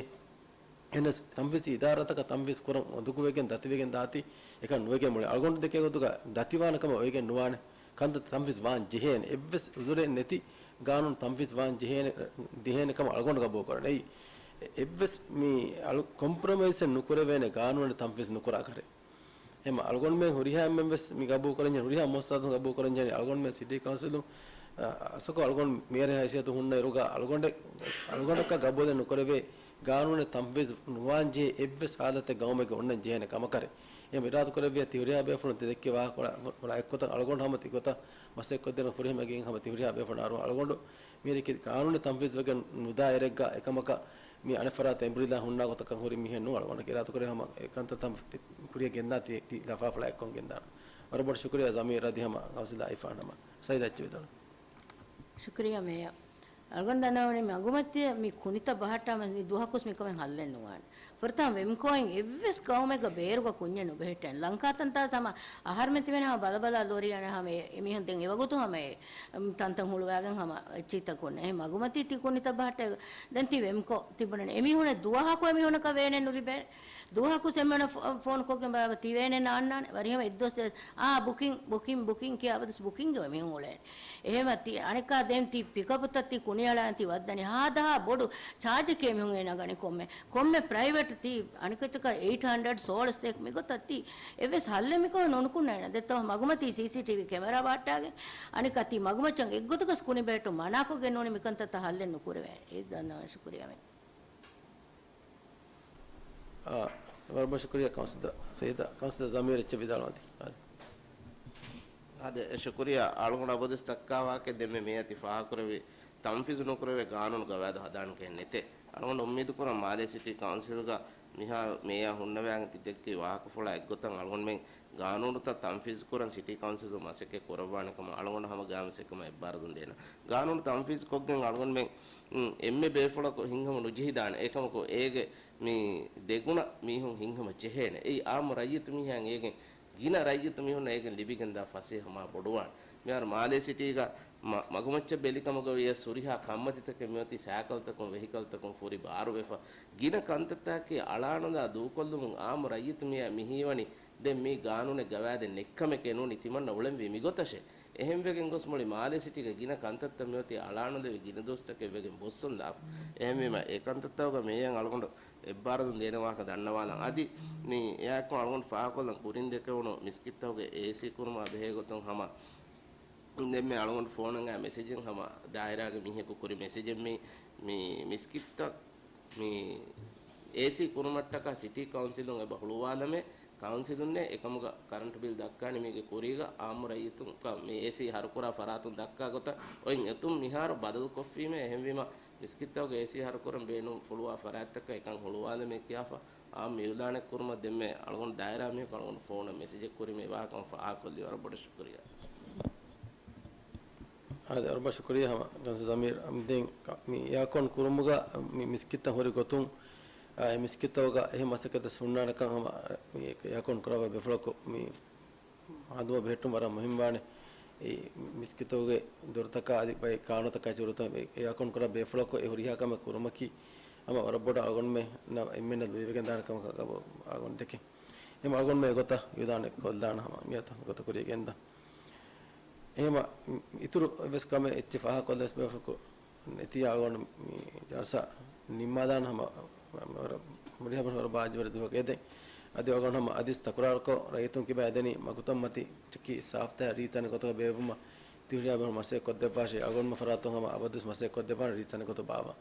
އެހެނަސް ތަންފީޒު އިދާރާތަކަށް ތަންފީޒު ކުރަން އޮނދުގަވެގެން ދަތިވެގެން ދާތީ އެކަން ނުވެގެން މުޅި. އަޅުގަނޑު ދެކޭ ގޮތުގަ ދަތިވާނެ ކަމަށް އޮވެގެން ނުވާނެ. ކަންތައް ތަންފީޒު ވާން ޖެހޭނެ. އެއްވެސް އުޒުރެއް ނެތި ގާނޫނު ތަންފީޒު ވާން ޖެހޭނެ، ދިހޭނެ ކަމަށް އަޅުގަނޑު ގަބޫލު ކުރަން. އެއީ އެއްވެސް މި އަޅު-، ކޮމްޕްރޮމައިޒެއް ނުކުރެވޭނެ ގާނޫނެއް ތަންފީޒު ނުކުރާކަށް. އެހެން އަޅުގަނޑުމެން ހުރިހާ އެންމެން ވެސް މި ގަބޫލު ކުރަންޖެހޭ، ހުރިހާ މުއައްސަސާތުން ގަބޫލު ކުރަންޖެހޭ. އަޅުގަނޑުމެން ސިޓީ ކައުންސިލުން، އަ، އަސަކޮ އަޅުގަނޑު މޭޔަރ ހައިސިއްޔަތު ހުންނަ އިރުގަ އަޅުގަނޑެއް، އަޅުގަނޑަކަށް ގަބޫލެއް ނުކުރެވޭ ގާނޫނެއް ތަންފީޒު ނުވާން ޖެހޭ އެއްވެސް ހާލަތެއް ގައުމެއްގަ އޮންނަން ޖެހޭނެ ކަމަކަށް. އެހެން އިރާދަ ކުރެއްވިޔާ ތި ހުރިހާ ބޭފުޅުން ތި ދެއްކި ވާހަކަ އެއްކޮތަށް އަޅުގަނޑު ހަމަ ތި ގޮތަށް މަސައްކަތް ކޮށްދޭން ފުރިހަމަ އެނގިގެން ހަމަ ތި ހުރިހާ ބޭފުޅުން އަރުވަން. އަޅުގަނޑު މިރެކި ގާނޫނު ތަންފީޒު ވެގެން ނުދާ އެރެއްގަ އެކަމަކަށް މި އަނެއް ފަރާތަށް އެނބުރިލާ ހުންނާ ގޮތަކަށް ހުރި މީހެއް ނޫން. އަޅުގަނޑަކަށް އިރާދަކުރޭ ހަމަ އެ ކަންތައް ތަން-، ތި-، ކުރިޔަށް ގެންދާ ތި، ތި ލަފާފުޅާ އެއްކޮށް ގެންދާނަ. ވަރަށް ބޮޑަށް ޝުކުރިޔާ ޒަމީރް އަދި ހަމަ ކައުންސިލަރ އައިފާން ހަމަ. ސައީދާ އެއްޗެއް ވިދާޅު. ޝުކުރިޔާ މޭޔަރ. އަޅުގަނޑު ދަންނަވަނީ މަގުމަތި މި ކުނިތައް ބަހައްޓާ މި ދުވަހަކުސް މިކަމެއް ހައްލެއް ނުވާނެ. ފުރަތަމަ ވެމްކޯއިން އެއްވެސް ގައުމެއްގަ ބޭރުގަ ކުންޏެއް ނުބެހެއްޓޭނެ. ލަންކާ ތަންތާސް ހަމަ އަހަރުމެން ތިބެން ހަމަ ބަލަބަލާ ލޯރި އަނެއް ހަމަ އެ، އެމީހުން ދެން އެވަގުތު ހަމަ އެ، ތަންތަން ހުޅުވާގެން ހަމަ އެއްޗިތަކުން. އެ މަގުމަތީ ތި ކުނިތައް ބަހައްޓަ ދެން ތި ވެމްކޯ ތިބުނަނެ. އެމީހުނެއް ދުވަހަކު އެމީހުނަކަށް ވޭނެއް ނުލިބޭނެ. ދުވަހަކު އެމީހުނަށް ފޯ-، ފޯނުކޮށްގެން ބާބަ ތި ވޭނެއް ނާންނާނެ. ވަރިހަމަ އެއްދުވަސް އާ ބުކިން، ބުކިން، ބުކިން ކިޔާ އަބަދުސް ބުކިންގެ އެމީހުން އުޅޭނެ. އެހެމަ ތި އަނެއްކާ ދެން ތި ޕިކަޕުތައް ތި ކުނިއަޅާ ތި ވައްދަނީ ހާދަހާ ބޮޑު ޗާޖެކޭ މީހުން އޭ ނަގަނީ ކޮންމެ، ކޮންމެ ޕްރައިވެޓް ތި އަނެކައްޗަކަށް އެއިޓް ހަންޑްރެޑް ސޯޅަސް ތޭކް މިގޮތަށް ތި އެއްވެސް ހައްލެއް މިކަމަށް ނުނުކުންނާނެ. ދެއްތޯ މަގުމަތީ ސީސީޓީވީ ކެމެރާ ބަހައްޓާގެން އަނެކާ ތި މަގުމައްޗަށް އެއްގޮތަކަސް ކުނި ބެހެއްޓުން މަނާކޮށްގެން ނޫނީ މިކަންތައްތައް ހައްލެއް ނުކުރެވޭނެ. އެ ދަންނަވަން ޝުކުރިޔާ މެން. އާ، ވަރަށް ބޮޑަށް ޝުކުރިޔާ ކައުންސިލަރ ސައީދާ، ކައުންސިލަރ ޒަމީރް އެއްޗެއް ވިދާޅުވަންތި. އާދެ. އާދެ، ޝުކުރިޔާ. އަޅުގަނޑު އަބަދުވެސް ދައްކާ ވާހަކަ ދެންމެ މޭޔަރ ތި ފާހަގަކުރެއްވި ތަންފީޒު ނުކުރެވޭ ގާނޫނު ގަވާއިދު ހަދާނެކަން ނެތޭ. އަޅުގަނޑު އުއްމީދު ކުރަން މާލޭ ސިޓީ ކައުންސިލްގަ މިހާރު މޭޔާ ހުންނަވާގެން ތި ދެއްކި ވާހަކަފުޅާ އެއްގޮތަށް އަޅުގަނޑުމެން ގާނޫނުތައް ތަންފީޒުކުރަން ސިޓީ ކައުންސިލުން މަސައްކަތް ކުރައްވާނެ ކަމަށް އަޅުގަނޑު ހަމަ ގައިމުވެސް އެކަމަށް އެއްބާރުލުން ދޭނަން. ގާނޫނު ތަންފީޒުކޮށްގެން އަޅުގަނޑުމެން، އުން، އެންމެ ބޭފުޅަކު ހިތްހަމަ ނުޖެހިދާނެ. އެކަމަކު އޭގެ މި ދެގުނަ މީހުން ހިތްހަމަ ޖެހޭނެ. އެއީ އާއްމު ރައްޔިތު މީހާއަށް އޭގެން ގިނަ ރައްޔިތު މީހުންނަށް އޭގެން ލިބިގެންދާ ފަސޭހަ މާ ބޮޑުވާނެ. މިހާރު މާލޭ ސިޓީގަ މަ-، މަގުމައްޗަށް ބެލިކަމުގަ ވިޔަސް ހުރިހާ ކަންމަތިތަކެއް މިއޮތީ ސައިކަލްތަކުން، ވެހިކަލްތަކުން ފުރި ބާރުވެފަ. ގިނަ ކަންތައްތަކަކީ އަޅާނުލާ ދޫކޮށްލުމުން އާއްމު ރައްޔިތު މީހާ މިހީވަނީ ދެން މީ ގާނޫނެއް ގަވާއިދެއް ނެތްކަމެކޭ ނޫނީ ތިމަންނަ އުޅެންވީ މިގޮތަށޭ. އެހެންވެގެން ގޮސް މުޅި މާލޭ ސިޓީގެ ގިނަ ކަންތައްތައް މިއޮތީ އަޅާނުލެވި ގިނަ ދުވަސްތަކެއް ވެގެން ބޮއްސަން ލާފަ. އެހެންވީމަ އެ ކަންތައްތަކުގަ މޭޔަރ އަޅުގަނޑު އެއްބާރުލުން ދޭނެ ވާހަކަ ދަންނަވާލަން. އަދި މި އެއާއެކު އަޅުގަނޑު ފާހަގަކޮށްލަން ކުރިން ދެކެވުނު މިސްކިތްތަކުގެ އޭސީ ކުރުމާ ބެހޭ ގޮތުން ހަމަ ދެންމެ އަޅުގަނޑު ފޯނުން އައި މެސެޖެއް ހަމަ ދާއިރާގެ މީހަކު ކުރި މެސެޖެއް މި، މި މިސްކިތްތައް މި އޭސީ ކުރުމަށްޓަކާ ސިޓީ ކައުންސިލުން އެބަ ހުޅުވާލަމޭ، ކައުންސިލުންނޭ އެކަމުގަ ކަރަންޓު ބިލް ދައްކާނެ މީގެ ކުރީގަ އާއްމު ރައްޔިތުން މި އޭސީ ހަރުކުރާ ފަރާތުން ދައްކާ ގޮތަށް އޮތް އެތުން މިހާރު ބަދަލުކޮށްފީމޭ، އެހެންވީމަ މިސްކިތްތަކުގެ އޭސީ ހަރުކުރަން ބޭނުން ފުޅުވާ ފަރާތްތަކަށް އެކަން ހުޅުވާލަމޭ ކިޔާފަ އާއްމު އިއުލާނެއް ކުރުމަށް ދެންމެ އަޅުގަނޑު ދާއިރާ މީހަކު އަޅުގަނޑު ފޯނަށް މެސެޖެއް ކުރި މި ވާހަކަ ފާހަގަކޮށްލީ ވަރަށް ބޮޑަށް ޝުކުރިއްޔާ. އާދެ، ވަރަށް ޝުކުރިއްޔާ ހަމަ ޖަންސަ ޒަމީރް. ދެން މި އެއާކޯން ކުރުމުގަ މި މިސްކިތްތައް ހުރި ގޮތުން، އާ، އެ މިސްކިތްތަކުގަ އެހެން މަސައްކަތް ހުންނާނެކަން ހަމަ މި އެއާކޯން ކުރާ ބޭފުޅަކު މި ހަނދުމަ ބެހެއްޓުން ވަރަށް މުހިންމުވާނެ. އެ މިސްކިތުގެ ދޮރުތަކާ އަދި ބައެއް ކާނޫނުތަކާ ޖުރުތައް އެއާކޯން ކުރާ ބޭފުޅަކު އެ ހުރިހާ ކަމެއް ކުރުމަކީ ހަމަ ވަރަށް ބޮޑަށް އަޅުގަނޑުމެންނަށް އެންމެންނަށް ލުއިވެގެންދާނެ ކަމަކަށް އަޅުގަނޑު ދެކެން. އެހެން އަޅުގަނޑުމެން އެގޮތަށް އިއުލާނެއް ކޮށްލާނަން ހަމަ މިއަދު ގޮތަށް ކުރިޔަށް ގެންދަން. އެހެން އިތުރު އެއްވެސް ކަމެއް އެއްޗެއް ފާހަގަކޮށްލަސް ބޭފުޅަކު ނެތިޔާ އަޅުގަނޑު މި ޖަލްސާ ނިންމާލާން ހަމަ ވަރަށް މުރިހަބަން ވަރަށް ބާއްޖަވެރި ދުވަހަކަށް އެދެން. އަދި އަޅުގަނޑު ހަމަ އަދިސް ތަކުރާރުކޮށް ރައްޔިތުން ކިބަ އެދެނީ މަގުތައް މަތި ޓިކި ސާފްތައް ރީތި ގޮތަކަށް ބޭއްވުމަށް ތިހުރިހާ ބޭފުޅުން މަސައްކަތް ކޮށްދެއްވާށޭ. އަޅުގަނޑުމެން ފަރާތުން ހަމަ އަބަދުވެސް މަސައްކަތް ކޮށްދެއްވާނެ ރީތި ގޮތަށް ބާއްވާ.